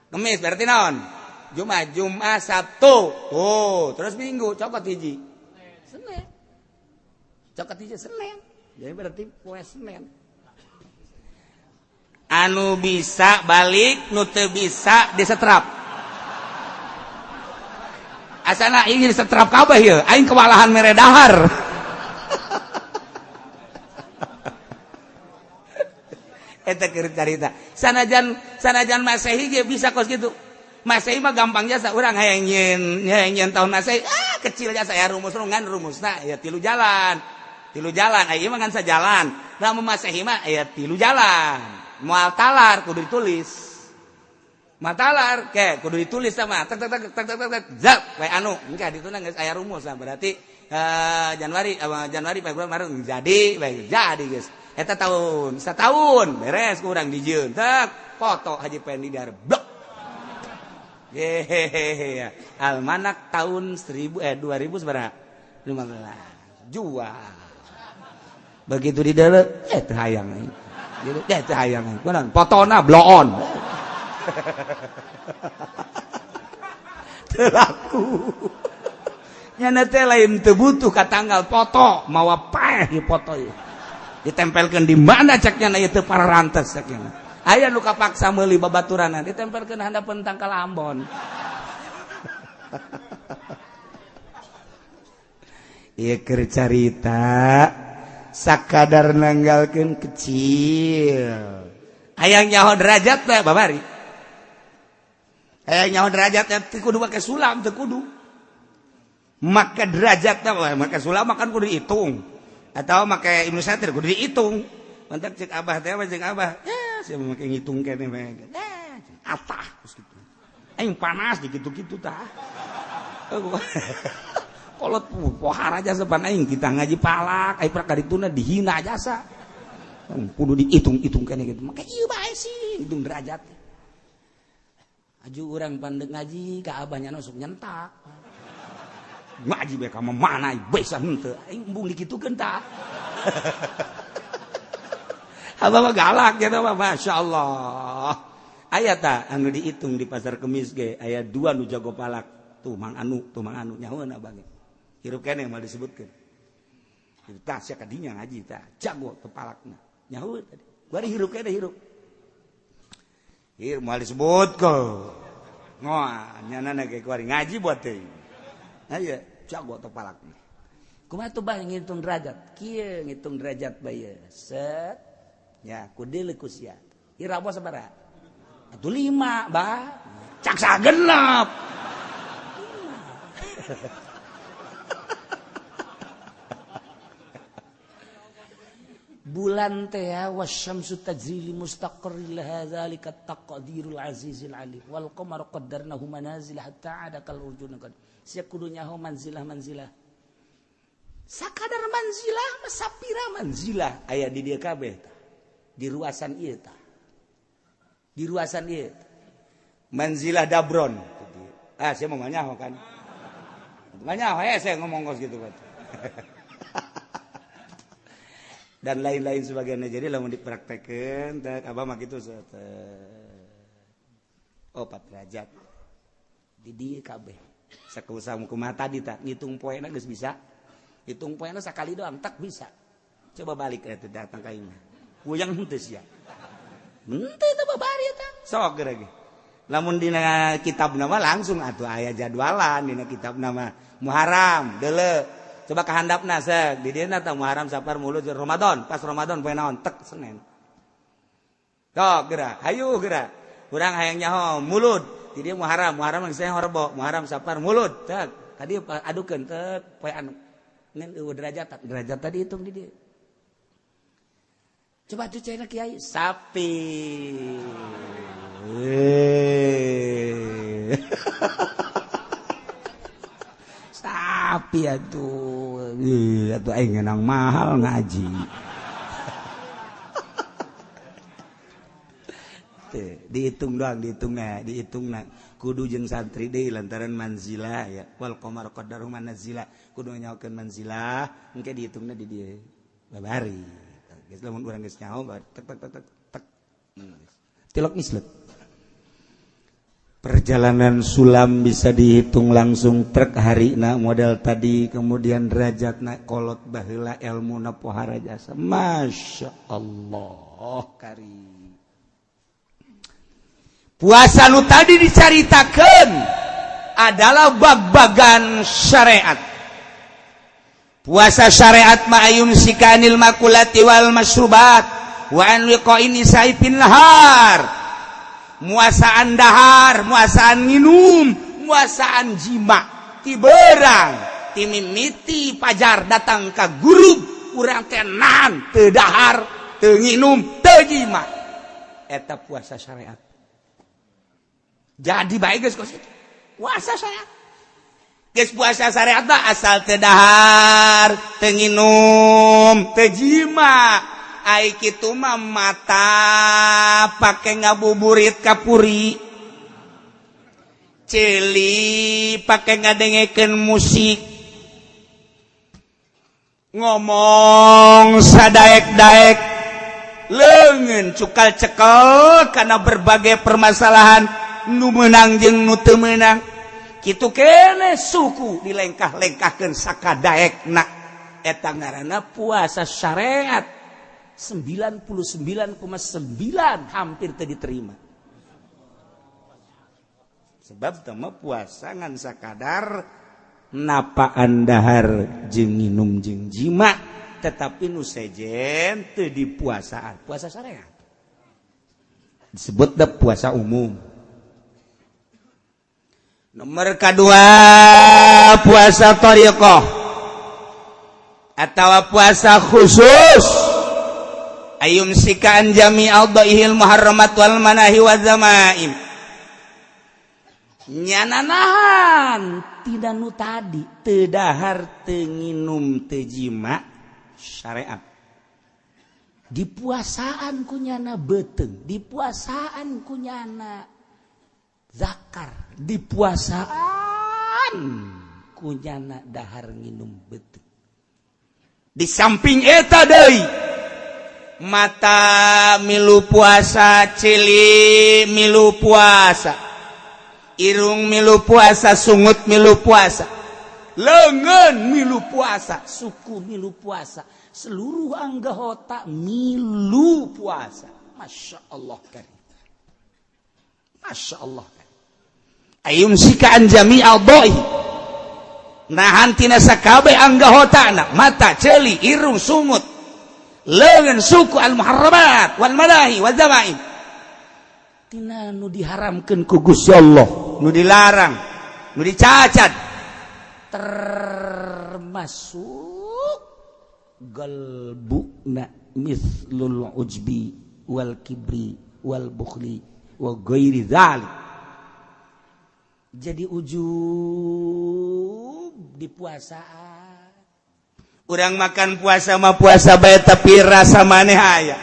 Kemis berarti naon? Jumat, Jumat Sabtu tuh terus Minggu cokot hiji Senin, cokot hiji Senin, jadi berarti poe Senin. Anu bisa balik nu teu bisa disetrap. Asana ingin setrap kabeh ieu, aing kewalahan mere dahar. Eta keur carita. Sanajan sanajan Masehi ge bisa kos gitu. Masehi mah gampang jasa urang hayang nyieun tahun Masehi. Ah, kecil jasa ya rumus ngan rumusna ya tilu jalan. Tilu jalan, aya mah ngan sajalan. Lamun Masehi mah aya tilu jalan. Moal talar kudu ditulis. Matalar ke kudu ditulis sama tek tek tek tek tek tek zap we anu engke dituna geus aya rumus lah berarti Januari Januari Februari Maret jadi baik jadi geus eta tahun setahun beres kurang dijieun tek foto Haji Pendi di blok hehehe almanak tahun 1000 2000 sabaraha 15 jual begitu di dalam teu hayang gitu teu hayang kunaon fotona bloon telaku nyana teh lain teu butuh ka tanggal foto mawa paeh di foto ieu ditempelkeun di mana cek nyana ieu teu pararantes cek nyana aya nu kapaksa meuli babaturanna ditempelkeun handapeun tangkal Ambon. Ieu keur carita sakadar nanggalkeun kecil hayang nyaho derajat teh babari hayang nyaho derajatnya teu kudu make sulam teu kudu make derajatna make sulam makan kudu dihitung atau make Ibnu Satir kudu dihitung mantak cek abah teh cek abah ya sia make ngitung keneh bae atah geus kitu aing panas dikitu-kitu tah kolot pohara jasa pan aing kita ngaji palak aing prak kadituna dihina jasa kudu dihitung-hitung keneh kitu make ieu bae sih hitung derajat. Aju urang pandek ngaji ka abahnya sok nyentak. Ngaji bae ka mana bisa henteu aing embung dikitukeun tah. Abah mah galak gitu mah masyaallah. Aya tah anu dihitung di pasar Kemis ge aya dua nu jago palak tuh mang anu nyahoeun abah ge. Hirup keneh moal disebutkeun. Itu tah sia kadinya ngaji tah jago teu palakna. Nyahoeun tadi. Bari hirup keneh hirup. Hir moal disebut ko. Ngoa nyana ge kuari ngaji buat teh. Aya jago teu palakna. Kumaha tuh bah ngitung derajat? Kieu ngitung derajat bae. Set. Ya, kudeuleu ku sia. Ira sabaraha? Atuh 5, bah. Cak sagenep. Bulan teh wasyamsu tajri li mustaqarrin laha zalika taqdirul azizil alim wal qamaru qaddarnahu manazil hatta ada kal urjun qad sia kudu nyaho manzilah manzilah sakadar manzilah mah sapira manzilah aya di dieu kabeh tah di ruasan ieu tah di ruasan ieu manzilah dabron ah sia mah nyaho kan nyaho saya ngomong kos gitu kan. Dan lain-lain sebagainya. Jadi lamun dipraktekeun teh abah mah kitu oh 4 derajat di dieu kabeh sakusaha kumaha tadi tah ngitung poena geus bisa hitung poena sakali doang tak bisa coba balik eta datang ka imah puyeng henteu sia henteu teh babari eta sok geura ge lamun dina kitab nama langsung atuh aya jadwalan dina kitab nama Muharram deuleu coba kahandapna sek di dieu tah Muharram Safar Mulud Ramadan pas Ramadan poe naon tek Senin tok geura hayu geura urang hayang nyaho Mulud di dieu Muharram Muharram geus Rebo Muharram Safar Mulud tek tadi adukeun tek poe anu ngan eueuh derajat derajat tadi hitung di dieu coba tuh cai kiai sapi. Sapi atuh atuh aing ngeunang mahal ngaji. Dihitung doang, dihitungna, dihitungna. Kudu jeung santri deui lantaran manzilah ya. Wal qamar qaddaru manazila. Kudu nyahokeun manzilah, engke dihitungna di dieu. Babari. Geus lamun urang geus nyaho tek tek tek tek. Tilok mislet. Perjalanan sulam bisa dihitung langsung trek harina model tadi, kemudian derajatna kolot baheula elmuna pohara jasa. Masya Allah kari. Puasa nu tadi dicaritakeun adalah bag-bagan syariat. Puasa syariat ma'ayun sikanil makulati wal masrubat, Wa an liqa'in nisa'i fin nahar, muasaan dahar, muasaan nginum, muasaan jima ti berang, ti mimiti pajar datang ka gurub, urang teh nahan, teu dahar, teu nginum, teu jima. Eta puasa syariat. Jadi baik geus kos itu puasa syariat. Geus puasa syariat mah asal teu dahar, teu nginum, teu jima. Ai kitu mah mata pake ngabuburit kapuri, ceuli pake ngadengekeun musik, ngomong sadaek-daek, leungeun cukal cekel karena berbagai permasalahan nu meunang jeung nu teu meunang. Kitu kene suku dilengkah-lengkahkeun sakadaekna. Eta ngaranna puasa syariat. 99,9 hampir teu diterima, sebab teu mah puasa ngan sakadar napaan dahar jeung nginum jeung jima, tetapi nu sejen teu dipuasaan. Puasa syariat disebut da puasa umum. Nomor kedua, puasa thariqah atau puasa khusus, ayyumsika an jami' a'dha'ihil muharramat wal manahi wa zamaim. Nyana nahan tidak nu tadi, teu dahar, teu nginum, teu jima syariat. Dipuasaan ku nyana beuteung, dipuasaan ku nyana zakar, dipuasaan ku nyana dahar nginum beuteung. Di samping eta deui, mata milu puasa, ceuli milu puasa, irung milu puasa, sungut milu puasa, leungeun milu puasa, suku milu puasa, seluruh anggota milu puasa. Masya Allah karim, Masya Allah karim. Ayyumsika an jami' a'dha'i, nahan tina sakabeh anggotana, mata, ceuli, irung, sungut, leungeun, suku, al muharramat wal manahi wal zamaim, tina nu diharamkeun ku Gusti Allah, nu dilarang, nu dicacat, termasuk galbuna mislul ujbi wal kibri wal bukhli wa ghairi dzalik. Jadi ujub di puasaan. Urang makan puasa mah puasa bae, tapi rasa maneh aya.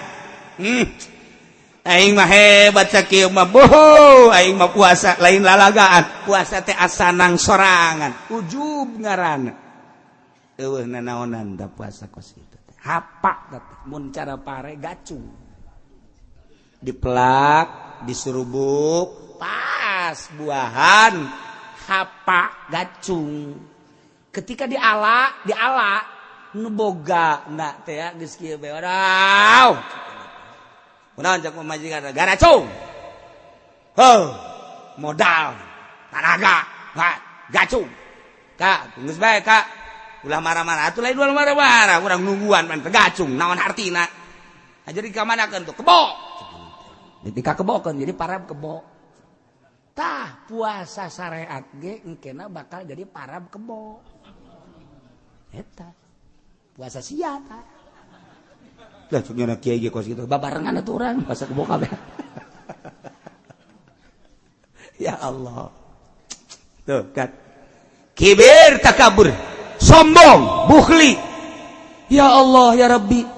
Aing mah hebat sakieu mah, boho, aing mah puasa lain lalagaan, puasa teh asanang sorangan. Ujub ngaranna. Eueuh nanaonan da puasa kos kitu teh. Hapak teh mun cara pare gacung. Dipelak, diserubuk, pas buahan hapak gacung. Ketika diala, diala nu boga na teh ya geus kieu bae. Wadaw. Kunaon cak pamajikan garacung. Heuh, modal, tanaga, gacung. Kak, geus bae kak. Ulah marah-marah, atuh lain ulah marah-marah, urang nungguan pan gacung, naon hartina. Nah, jadi ka manakeun tuh? Kebo. Jadi ka kebokeun, jadi parab kebo. Tah, puasa syariat ge engkena bakal jadi parab kebo. Eta. Puasa sia tah. Lah cuk nyana kiai ge kos kitu, babarengan atuh urang puasa kebo kabeh. Ya Allah. Tuh kan. Kibir, takabur, sombong, bukhli. Ya Allah, ya Rabbi.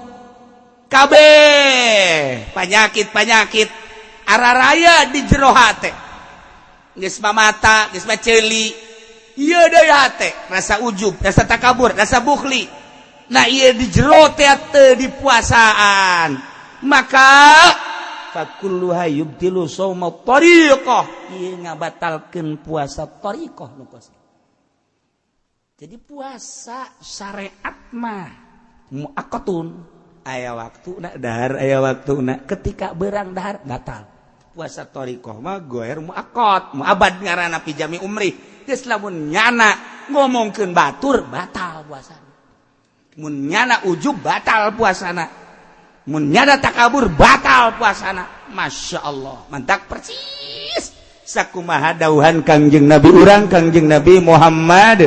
Kabeh penyakit-penyakit araraya di jero hate. Geus mah mata, geus mah ceuli. Ieu deui hate, rasa ujub, rasa takabur, rasa bukhli. Nah, ieu di jero teh teu dipuasaan. Maka fakulluha yubtilu shauma tariqah. Ieu ngabatalkeun puasa tariqah nu kos. Jadi puasa syariat mah muaqqatun, aya waktu nak dahar, aya waktu nak ketika berang dahar batal. Puasa thariqah mah goer muaqqat, muabad ngaranna, fi jami umri. Geus lamun nyana ngomongkeun batur, batal puasana. Mun nyana ujub, batal puasana. Mun nyana takabur, batal puasana. Masya Allah, mantak persis sakumaha dauhan Kangjeng Nabi urang, Kangjeng Nabi Muhammad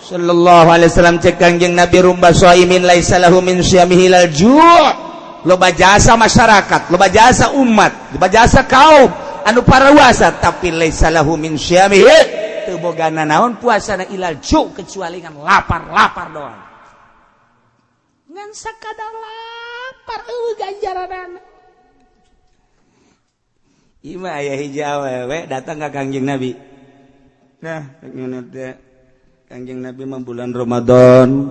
sallallahu alaihi wasallam. Cek Kangjeng Nabi, "Rubba shaimin laisa lahu min siyamihi illal ju'." Loba jasa masyarakat, loba jasa umat, loba jasa kaum anu parawasa, tapi laisa lahu min siyamihi, teu boga nanaon puasana, illal ju', kecuali ngan lapar-lapar doang, ngan sakadar lapar, eueuh ganjaranana. Ima aya hiji awewe datang ka Kangjeng Nabi. Nah, ngene teh, Kangjeng Nabi mah bulan Ramadan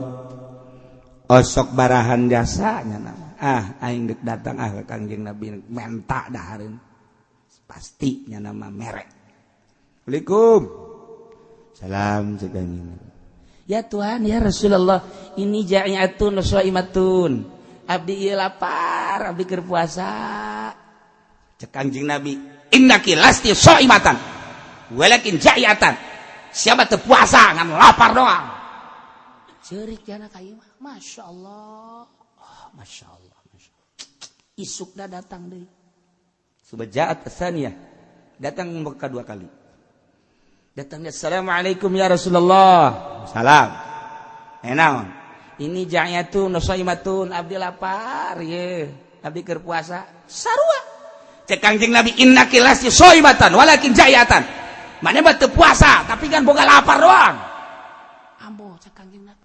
osok barahan jasanya nama. Ah, aing dek datang ah ke Kangjeng Nabi menta dahareun. Pasti nya nama merek. Assalamualaikum. Salam, cek Kangjeng Nabi. Ya Tuhan, ya Rasulullah, ini ja'iatun shaimatun. Abdi ieu lapar, abdi keur puasa. Cek Kangjeng Nabi, "Innaki lasti shaimatan walakin ja'iatan." Siapa teu puasa, ngan lapar doang. Ceurik jana ka ieu mah. Masya Allah. Oh, Masya Allah. Masya Allah. Isukna datang deui. Subajaat tsaniyah. Datang kedua kali. Datangnya, "Assalamualaikum ya Rasulullah." Salam. Eh, naon? Ini ja'yatun shaimatun, abdi lapar ye. Abdi keur puasa. Sarua. Cek Kangjeng Nabi, "Innaki lasti shaimatan walakin ja'yatan." Mana mah teu puasa, tapi kan boga lapar doang. Ambo, cek Kangjeng Nabi.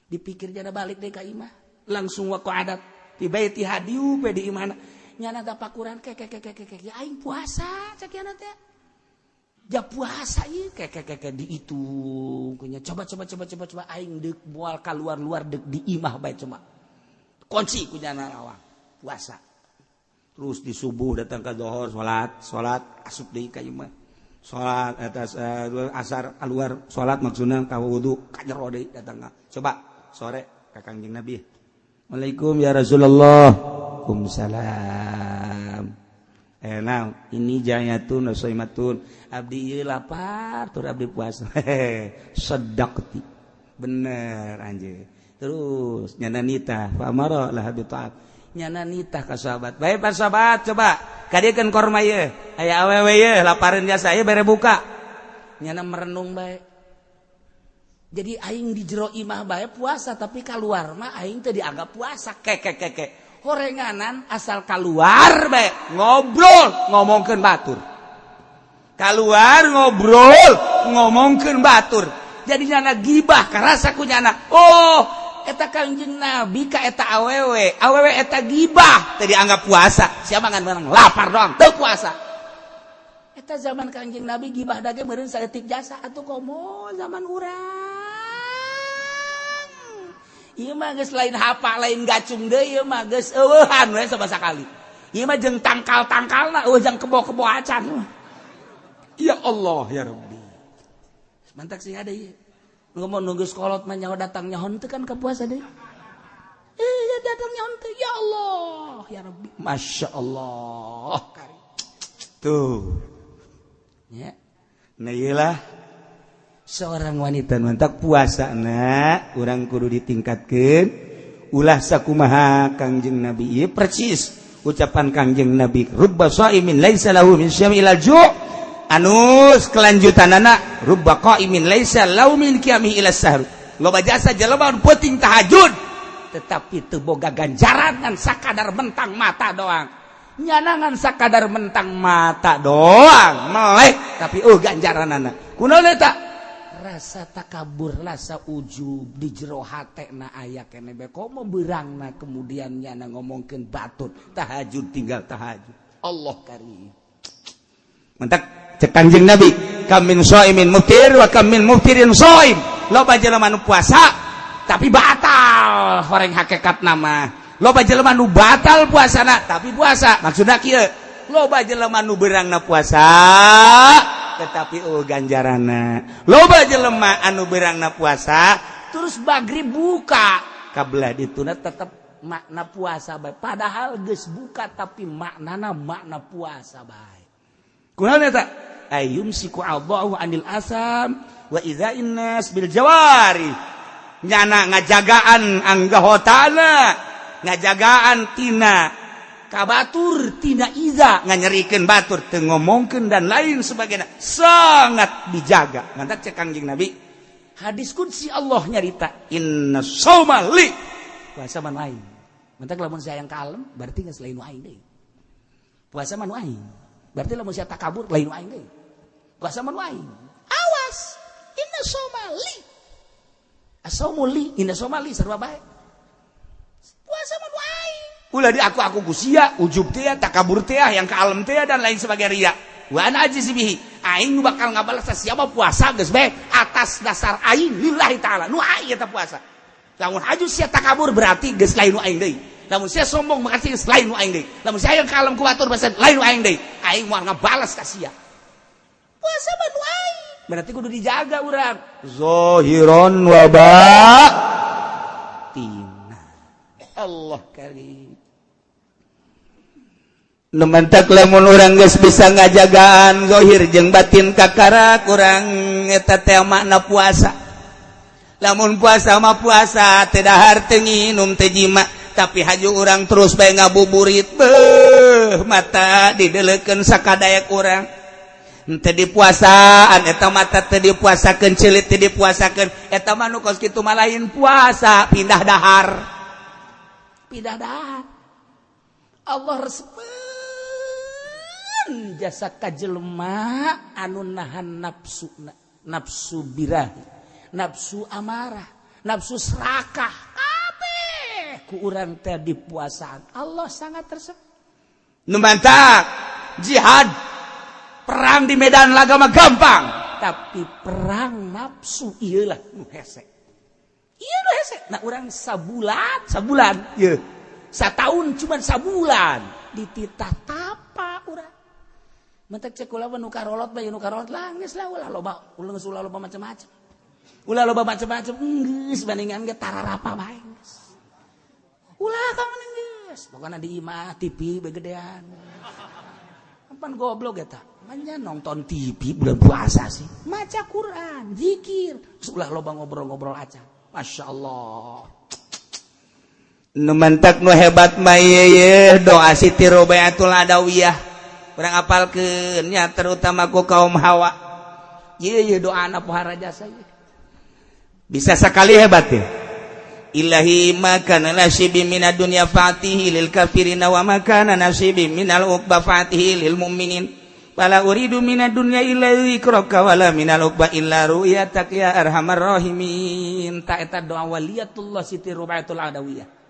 Dipikir jana, balik deh ka imah. Langsung waqa'adat fi baitiha, diup di imahna. Nyana tapakuran, ke ke ke ke ke ke, ya aing puasa, cek nyana teh. Ja puasa ieu, ke ke ke ke, dihitung kunya. Coba coba coba coba coba, aing deuk moal keluar-luar, deuk di imah bae, coba. Kunci ku nyana lawang. Puasa. Terus di subuh datang ke zohor, salat, salat, asup deui ka imah. Salat atas asar keluar, salat maksudna ka wudu, ka jero deui datang. Coba sore ka Kangjeng Nabi. "Assalamualaikum ya Rasulullah." "Waalaikumsalam." Eh, nah, ini jayatun shaimatun. Abdi ieu lapar, tur abdi puasa. "Sadaqti." Bener anjir. Terus nyana nitah, fa amara laha bi ta'at. Nyana nitah ka sahabat. "Baik, Pak sahabat, coba kadiekeun korma ieu. Aya awewe ieu lapareun jasa ieu, bere buka." Nyana merenung bae. Jadi aing di jero imah bae puasa, tapi keluar mah aing teu dianggap puasa. Ke ke ke ke. Horenganan asal keluar bae ngobrol ngomongkeun batur. Keluar ngobrol ngomongkeun batur. Jadi nyana gibah karasa ku nyana. Oh, eta Kangjeng Nabi ka eta awewe, awewe eta gibah teu dianggap puasa. Siapa ngan menang lapar doang teu puasa. Eta zaman Kangjeng Nabi gibah dage meureun saeutik jasa atuh, komo zaman urang. Ieu mah geus lain hapa, lain gacung deui, ieu mah geus eueuhan we sama sakali. Ieu mah jeung tangkal-tangkalna eueuh, jang kebo-kebo acan. Ya Allah ya Rabbi. Mantak sih ada ieu. Ngomong nunggu sekolot mah nyaho datang nyaho teu kan ka puasa deui. Eh, ya datang nyaho teu, ya Allah ya Rabbi. Masya Allah. Tuh. Ya. Nah, iyalah seorang wanita, mantak puasa na urang kudu ditingkatkan, ulah sakumaha Kangjeng Nabi ieu. Persis ucapan Kangjeng Nabi, "Rubba shaimin laisa lahu min syami ilal ju'." Anus kelanjutan anak, "Rubba qaimin laisa lahu min qiyamihi ila sahur." Loba jasa jelema penting tahajud, tetapi teu boga ganjaran, ngan sakadar mentang mata doang. Nyana ngan sakadar mentang mata doang melek, tapi oh, ganjaran anak kunaon eta? Rasa takabur, rasa ujub di jero hate na aya kene bae, komo beurangna kemudian nyana ngomongkeun batur tahajud, tinggal tahajud. Allah karim. Mantak cek Kanjeng Nabi, "Kam min shaimin muftir wa kam min muftirin shaim." Loba jelema nu puasa tapi batal horeng hakikat nama. Loba jelema nu batal puasana tapi puasa. Maksudna kieu, loba jelema nu beurangna puasa tetapi oh, ganjarana. Loba jelema anu beurangna puasa terus magrib buka, kabelah dituna tetep makna puasa bae, padahal geus buka, tapi maknana makna puasa bae. Kunaon eta? Ayumsiku Allahu anil asam wa idza'in nas bil jawari. Nyana ngajagaan anggahotana. Ngajagaan tina kabatur, tina iza nganyerikeun batur, teu ngomongkeun dan lain sebagainya, sangat dijaga. Ngantak cek Kangjeng Nabi, hadis qudsi, Allah nyarita, "Inna shauma li," puasa mah aing. Mantak lamun saya yang kalem berarti geus lain aing deui. Puasa mah aing. Berarti lamun saya takabur, lain aing deui. Puasa mah aing. Awas, inna shauma li, asaumu li, inna shauma li, sarua bae. Puasa mah aing. Ulah di aku ku sia, ujub teh, takabur teh, yang kalem teh, dan lain sebagai ria. Wa ana ajzi bihi, aing nu bakal ngabalas siapa. Puasa geus bae atas dasar aing, lillahi taala, nu aing eta puasa. Lamun haju sia takabur, berarti geus lain nu aing deui. Lamun sia sombong, berarti geus lain nu aing deui. Lamun sia yang kalem ku batur, berarti lain nu aing deui. Aing moal ngabalas ka sia. Puasa mah nu aing, berarti kudu dijaga urang zahiron wa batina. Allah karim. Nu mantak lamun urang geus bisa ngajagaan zahir jeung batin, kakara kurang eta teh makna puasa. Lamun puasa mah puasa teu dahar, teu nginum, teu jima, tapi haju urang terus bae ngabuburit, beuh, mata didelekeun sakadaek urang. Henteu dipuasaan eta mata, teu dipuasakeun celit, teu dipuasakeun. Eta mah nu kos kitu mah lain puasa, pindah dahar, pindah dahar. Allah resepeun jasa ka jelema anu nahan nafsu, nafsu birahi, nafsu amarah, nafsu serakah, kabeh ku urang teh dipuasaan. Allah sangat resep. Nu mantak jihad, perang di medan laga mah gampang, tapi perang nafsu iyalah nu hese, ieu nu hese. Nah, urang sabulan, sabulan ieu, satahun cuman sabulan dititah tapa urang. Mentek cek kula, nu karolot bae, nu karolot lah geus lah, ulah loba, ulah geus, ulah loba macam-macam, ulah loba macam-macam, geus bandingan ge tararapa bae geus. Ulah kamu geus, pokokna di imah TV begedean. Pan goblok eta. Manya nonton TV bulan puasa sih. Maca Quran, zikir, terus ulah loba ngobrol-ngobrol aja. Masya Allah. Nu mantak nu hebat mah ye doa Siti Robiatul Adawiyah. Urang apalkeun nya, terutama ku kaum hawa. Ye ye doa anak pohara jasa ye. Bisa sekali hebat ya. Ilahi ma kana nasibi minad dunya fa'tihi lil kafirina wa ma kana nasibi minal uqba fa'tihi lil mu'minin. Fala uridu minad dunya illa dzikraka wala minal uqba illa ru'yatak ya arhamar rahimin. Ta eta doa waliyatullah Siti Rubatul Adawiyah.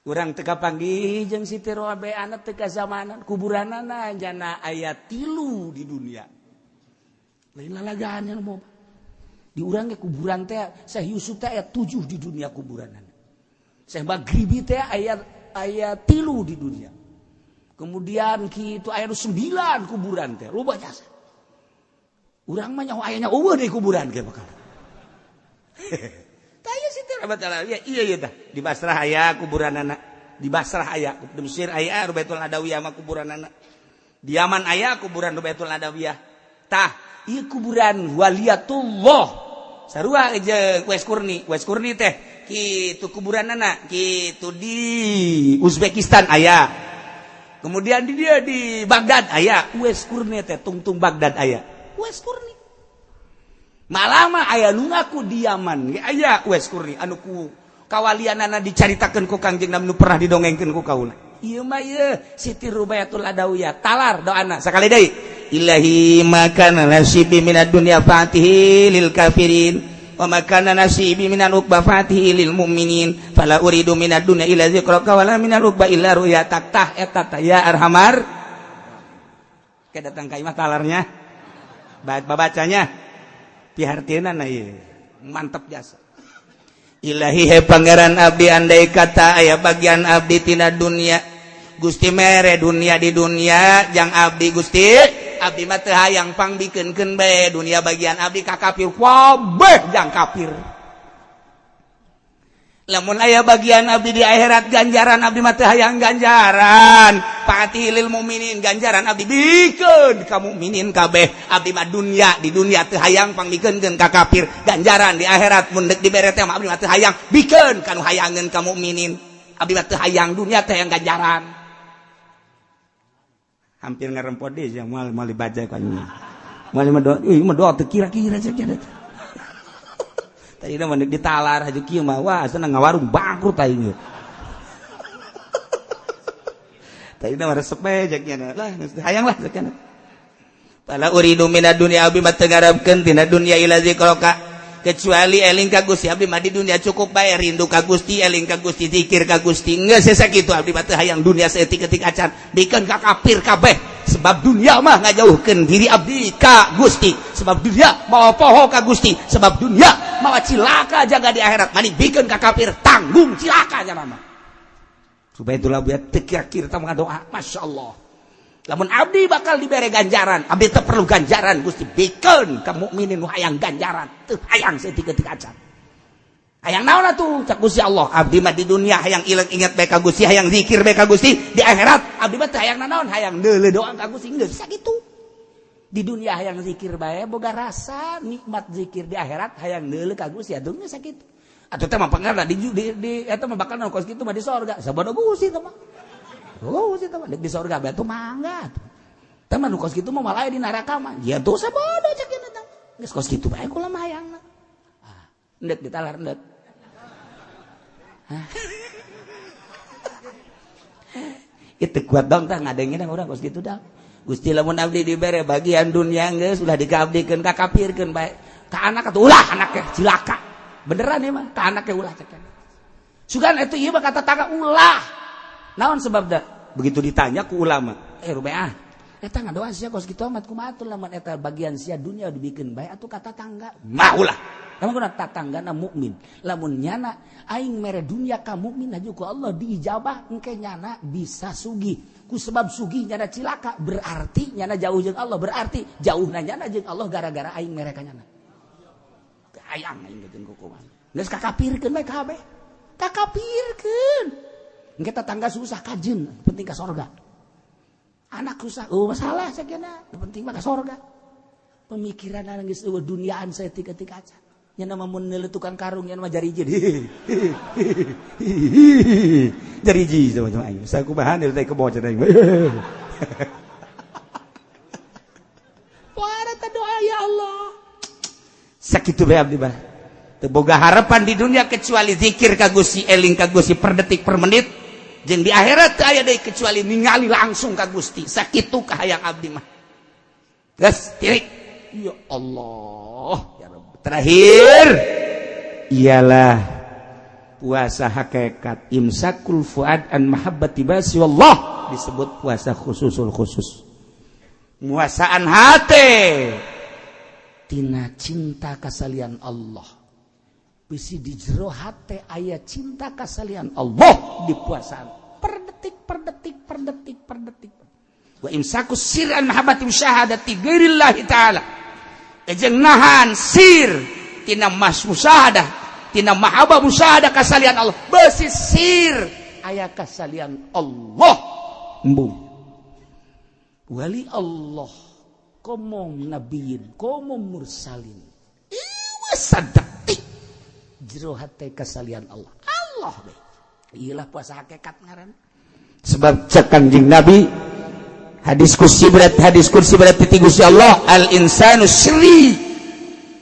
Urang teu kapanggih jeung Siti Rubaiyah, teu kazamanan. Kuburanana jana aya 3 di dunia. Lain lalagaan yang mau di urang ge kuburan teh Syekh Yusuf teh aya 7 di dunia kuburanana. Syekh Maghribi teh aya aya 3 di dunia. Kemudian kitu aya 9 kuburan teh, loba jasa. Urang mah nyaho ayanya eueuh di kuburan ge bakal. Tah ieu Siti Rubatul, iya iya iya tah. Di Basrah aya kuburanana. Di Basrah aya, di Mesir aya Rubatul Adawiyah mah kuburanana. Di Yaman aya kuburan Rubatul Adawiyah. Tah, ieu kuburan waliyatullah. Sarua jeung Uwais Qurni. Uwais Qurni teh kitu kuburanana, kitu di Uzbekistan aya. Kemudian di dia di Baghdad aya Uwais Qurni teh, tungtung Baghdad aya. Uwais Qurni. Malah mah aya nu ngaku di Yaman ge aya Uwais Qurni anu ku kawalianana dicaritakeun ku Kangjeng Nabi, nu pernah didongengkeun ku kaula. Ieu mah ieu Siti Rubayatul Adawiyah, talar doana sakali deui. Ilahi ma kana nasibi minad dunya fa'tihi lil kafirin wa ma kana nasibi minal uqba fa'tihi lil mu'minin fala uridu minad dunya illa dzikraka wala minal uqba illa ru'yatak. Tah eta tah ya arhamar. Ke datang ka imah talarnya. Babacanya pihartieuna ieu mantep jasa. Ilahi, he Pangeran abdi, andai kata aya bagian abdi tina dunia, Gusti mere dunia di dunia jang abdi, Gusti, abdi mah teu hayang, pangbikeunkeun bae dunia bagian abdi ka kafir, kabeh jang kafir. Lamun aya bagian abdi di akhirat ganjaran, abdi mah teu hayang ganjaran, fa'tihi lil mukminin, ganjaran abdi bikeun ka mukminin kabeh. Abdi mah dunia di dunia teu hayang, pangbikeunkeun ka kafir. Ganjaran di akhirat mun deuk dibere teh mah abdi mah teu hayang, bikeun ka nu hayangeun ka mukminin. Abdi mah teu hayang dunia teh hayang ganjaran. Hampir ngarempot deui sia moal moal dibaca ku anjing. Moal mah doa, euy mah doa teu kira-kira cek cenah. Tadi mah ditalar haju kieu mah wah senang ngawarung bangkrut aing. Tadi mah resep bae cek nya lah hayang lah cek nya. Fala uridu minad dunya abdi mah teu ngarepkeun tina dunya ila zikraka kecuali eling ka Gusti. Abdi mah di dunia cukup bae rindu ka Gusti, eling ka Gusti, zikir ka Gusti. Geus sakitu abdi mah teu hayang dunia saeutik-eutik acan, bikeun ka kafir kabeh. Sebab dunia mah ngajauhkeun diri abdi ka Gusti, sebab dunia mawa poho ka Gusti, sebab dunia mawa cilaka jaga di akhirat. Mani bikeun ka kafir tanggung cilaka nya mah. Supaya itulah buat teu kira-kira tah doa, Masya Allah. Lamun abdi bakal dibere ganjaran, abdi teu perlu ganjaran Gusti, bikeun ka mukminin nu hayang ganjaran, teu hayang saeutik-eutik acan. Hayang naon atuh cak Gusti Allah? Abdi mah di dunia hayang ilang ingat bae ka Gusti, hayang zikir bae ka Gusti. Di akhirat abdi mah teu hayang nanaon, hayang neuleuh doa ka Gusti, geus sakitu. Di dunia hayang zikir bae boga rasa nikmat zikir, di akhirat hayang neuleuh ka Gusti atuh geus sakitu. Atuh teh mah pangarna di eta mah bakal kos kitu mah di sorga. Sabodo Gusti teh mah. Oh, Gusti teh mah di sorga bae atuh mangga atuh. Teh mah nu kos kitu mah malah di neraka mah. Ya tuh sabodo cek eta. Geus kos kitu bae kula mah hayangna. Ah, endek ditalar endek. Itu kuat dong tah ngadengin urang kos kitu dah. Gusti lamun abdi dibere bagian dunia geus ulah dikaabdikeun ka kafirkeun bae. Ka anak atuh ulah anaknya cilaka. Beneran ya mah ka anaknya ulah cek. Sugan itu ieu mah kata tangga ulah. Naon sebabna? Begitu ditanya ku ulama, rubeah. Eta ngadoa sia kos kitu amat kumaha atuh lamun eta bagian sia dunia dibikeun bae atuh kata tangga. Mah ulah. Lamun kuna tatanggana mukmin, lamun nyana aing mere dunia ka mukmin aju ku Allah diijabah engke nyana bisa sugih. Ku sebab sugih nyana cilaka berarti nyana jauh jeung Allah, berarti jauhna nyana jeung Allah gara-gara aing mere ka nyana. Hayang aing jeung kukuman. Geus kakapirkeun bae kabeh. Kakapirkeun. Engke tetangga susah kajeun, penting ka sorga. Anak susah, oh masalah sakiana, penting mah ka sorga. Pemikiran geus eueuh duniaan saeutik-eutik acan. Nya nama mun neuleuh tukang karung nya nama jariji. Jariji sama sama aing. Sakumaha teh kebo cenah aing. Wah, eta doa ya Allah. Sakitu bae abdi mah. Teu boga harapan di dunia kecuali zikir ka Gusti, eling ka Gusti per detik per menit. Jeung di akhirat teu aya deui kecuali ningali langsung ka Gusti. Sakitu kahayang abdi mah. Geus tirik. Ya Allah. Terakhir ialah puasa hakikat imsakul fuad an mahabbati basi wallah, disebut puasa khususul khusus, muasaan hati tina cinta kasalian Allah. Bisi di jero hate aya cinta kasalian Allah di puasaan per detik per detik per detik per detik. Wa imsakus sir an mahabbati musyahadati ghairillahi ta'ala, jeung nahan sir tina mas musyahadah tina mahabbah musyahadah kasalian Allah. Besi sir aya kasalian Allah embung wali Allah komo nabiyin komo mursalin ieu sadetik jero hate kasalian Allah. Allah be ieulah puasa hakikat ngaran. Sebab cek Kanjeng Nabi hadis kursi berat, hadis kursi berat ti Gusti Allah, al insanu sri,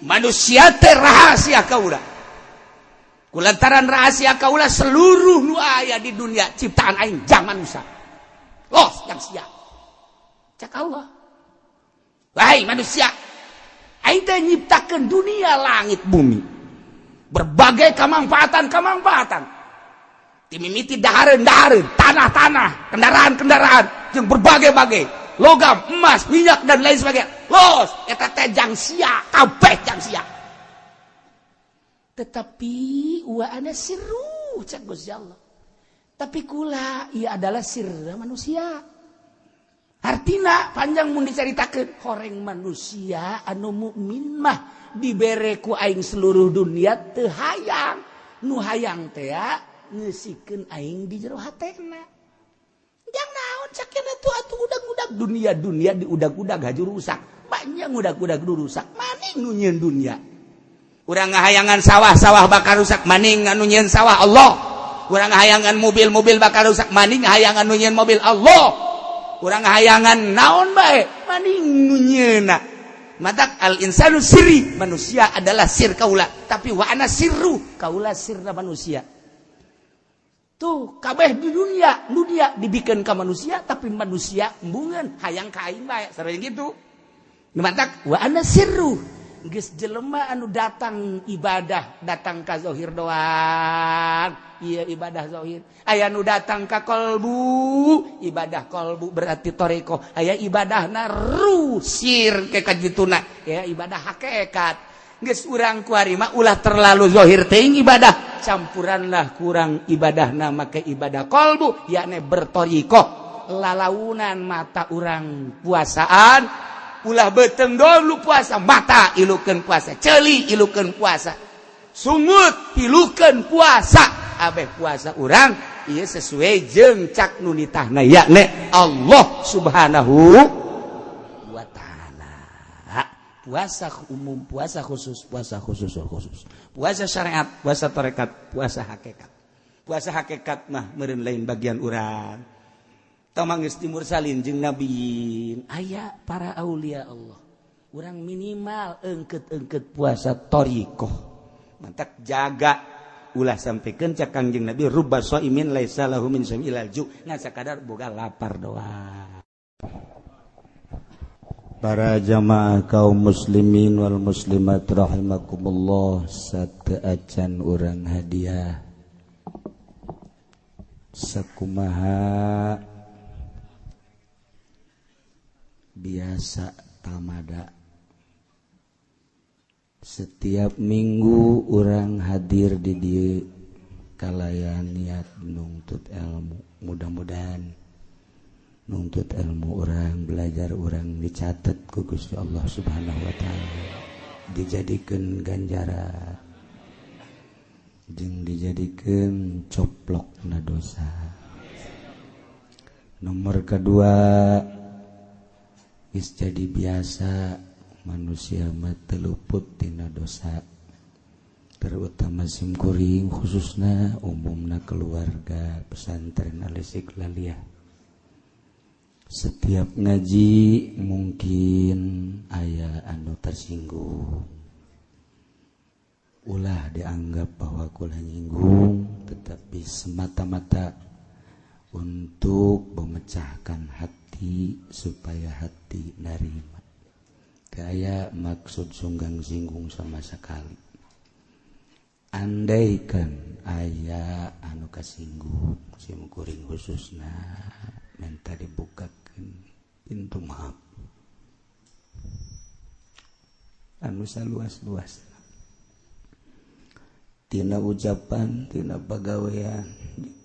manusia teh rahasia kaula. Kulantaran rahasia kaula seluruh nu aya di dunia ciptaan aing jang manusia. Los yang sia. Cak Allah. Wahai manusia, aing teh nyiptakeun dunia langit bumi. Berbagai kemanfaatan-kemanfaatan. Timimiti dahareun-dahareun, tanah-tanah, kendaraan-kendaraan, jeung berbagai-bagai logam, emas, minyak dan lain sebagainya. Los, eta teh jang sia, kabeh jang sia. Tetapi wa ana sirru cak Gusti Allah. Tapi kula ieu adalah sirra manusia. Artina panjang mun dicaritakeun horeng manusia anu mukmin mah dibere ku aing seluruh dunia teu hayang. Nu hayang teh ngeusikeun aing di jero hatena. Jang naon cakena tuh atuh udag-udag dunia-dunia diudag-udag haju rusak. Banyak udag-udag rusak. Maning nu nyieun dunia. Urang ngahayangan sawah-sawah bakal rusak, maning anu nyieun sawah Allah. Urang hayangan mobil-mobil bakal rusak, maning hayangan nu nyieun mobil Allah. Urang hayangan naon bae, maning nu nyieunna. Matak al insanu sirri, manusia adalah sir kaula, tapi wa ana sirru, kaula sirna manusia. Tuh kabeh di dunia, dunia dibikin ke manusia, tapi manusia embungeun hayang ka aing bae, sering gitu. Matak wa ana sirru. Geus jelema anu datang ibadah, datang ka zahir doang. Iya ibadah zahir. Aya nu datang ka kolbu, ibadah kolbu berarti toreko. Aya ibadahna ruh sir ke kajituna. Ya ibadah hakikat. Geus urang kuari mah ulah terlalu zahir teuing ibadah. Campuranlah kurang ibadahna make ibadah kolbu, yakni bertorikoh. Lalaunan mata urang puasaan, ulah beteng dulu puasa, mata ilukeun puasa, ceuli ilukeun puasa, sungut ilukeun puasa, abeh puasa urang ieu sesuai jeung cak nu nitahna yakni Allah Subhanahu wa taala. Puasa umum, puasa khusus, puasa khusus khusus, puasa syariat, puasa tarekat, puasa hakikat. Puasa hakikat mah meureun lain bagian urang. Tamang geus dimursalin jeung nabiin, aya para aulia Allah. Urang minimal engket-engket puasa thoriqoh. Mantak jaga ulah sampaikan cak Kangjeng Nabi rubba shaimin laisa lahu min shaim ilal ju', ngan sakadar boga lapar doang. Para jamaah kaum muslimin wal muslimat rahimakumullah, sateuacan urang hadiah sakumaha biasa tamada. Setiap minggu orang hadir di dieu kalayan niat nuntut ilmu. Mudah-mudahan nuntut ilmu orang, belajar orang dicatat ku Gusti Allah Subhanahu wa taala, dijadikeun ganjaran jeung dijadikeun coplokna dosa. Nomor kedua, geus jadi biasa manusia mah teu luput tina dosa, terutama simkuring khususna umumna keluarga pesantren Al-Istiqlaliyah. Setiap ngaji mungkin aya anu tersinggung, ulah dianggap bahwa kula nyinggung, tetapi semata-mata untuk memecahkan hati supaya hati narima. Kayak maksud sunggang singgung sama sekali. Andaikan aya anu kasinggung simkuring khususna minta dibukakan pintu maaf anu saluas-luas tina ucapan, tina pagawean,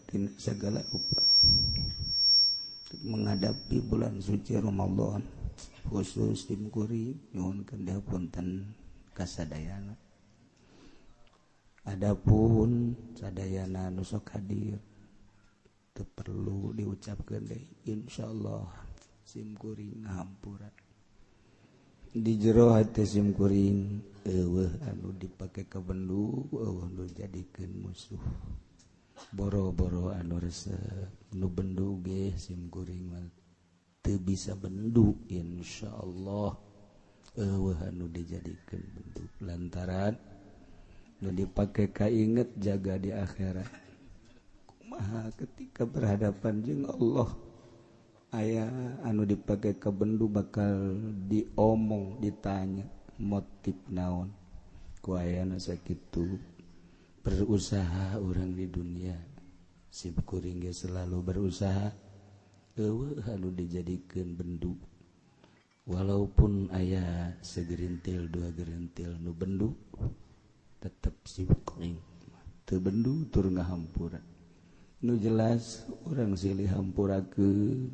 tina segala rupa menghadapi bulan suci Ramadan khusus simkuring nyuhunkeun dihapunten kasadayana. Adapun sadayana nu sok hadir teu perlu diucapkeun deui, insyaallah simkuring ngahampura. Di jero hate simkuring eueuh anu dipake ka bendu, eueuh nu jadikeun musuh. Boro-boro anu resep nu bendu ge simkuring mah teu bisa bendu, insyaallah eueuh anu dijadikeun bendu lantaran nu dipake kainget jaga di akhirat. Kumaha ketika berhadapan jeung Allah aya anu dipake ka bendu bakal diomong, ditanya motif naon ku ayana sakitu. Berusaha orang di dunia simkuring ge selalu berusaha eueuh anu dijadikeun bendu, walaupun aya segerintil dua gerintil nu bendu tetep simkuring teu bendu tur ngahampura. Nu jelas urang silih hampurakeun,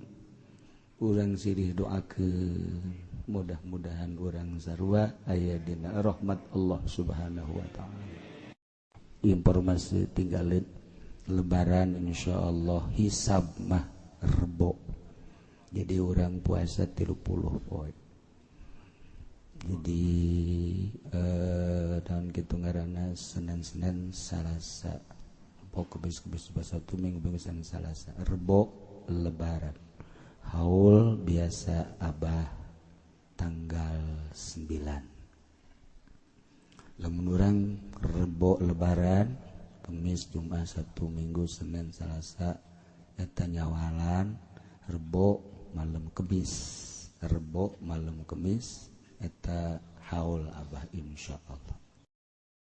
urang silih doakeun, mudah-mudahan urang sarua aya dina rahmat Allah Subhanahu wa taala. Informasi tinggalin lebaran insyaallah hisab mah Rebo. Jadi orang puasa 30 poe. Jadi tahun kitu ngaranna Senin-Senin Salasa Rebo, Kemis, Kemis, Jumat, Sabtu, Minggu, Minggu, Senin, Salasa, Rebo Lebaran. Haul biasa Abah tanggal 9. Lamun urang Rebo Lebaran, Kemis, Jumat, Sabtu, Minggu, Senin, Salasa eta nyawalan. Rebo malam Kemis, Rebo malam Kemis eta haul Abah, insyaallah.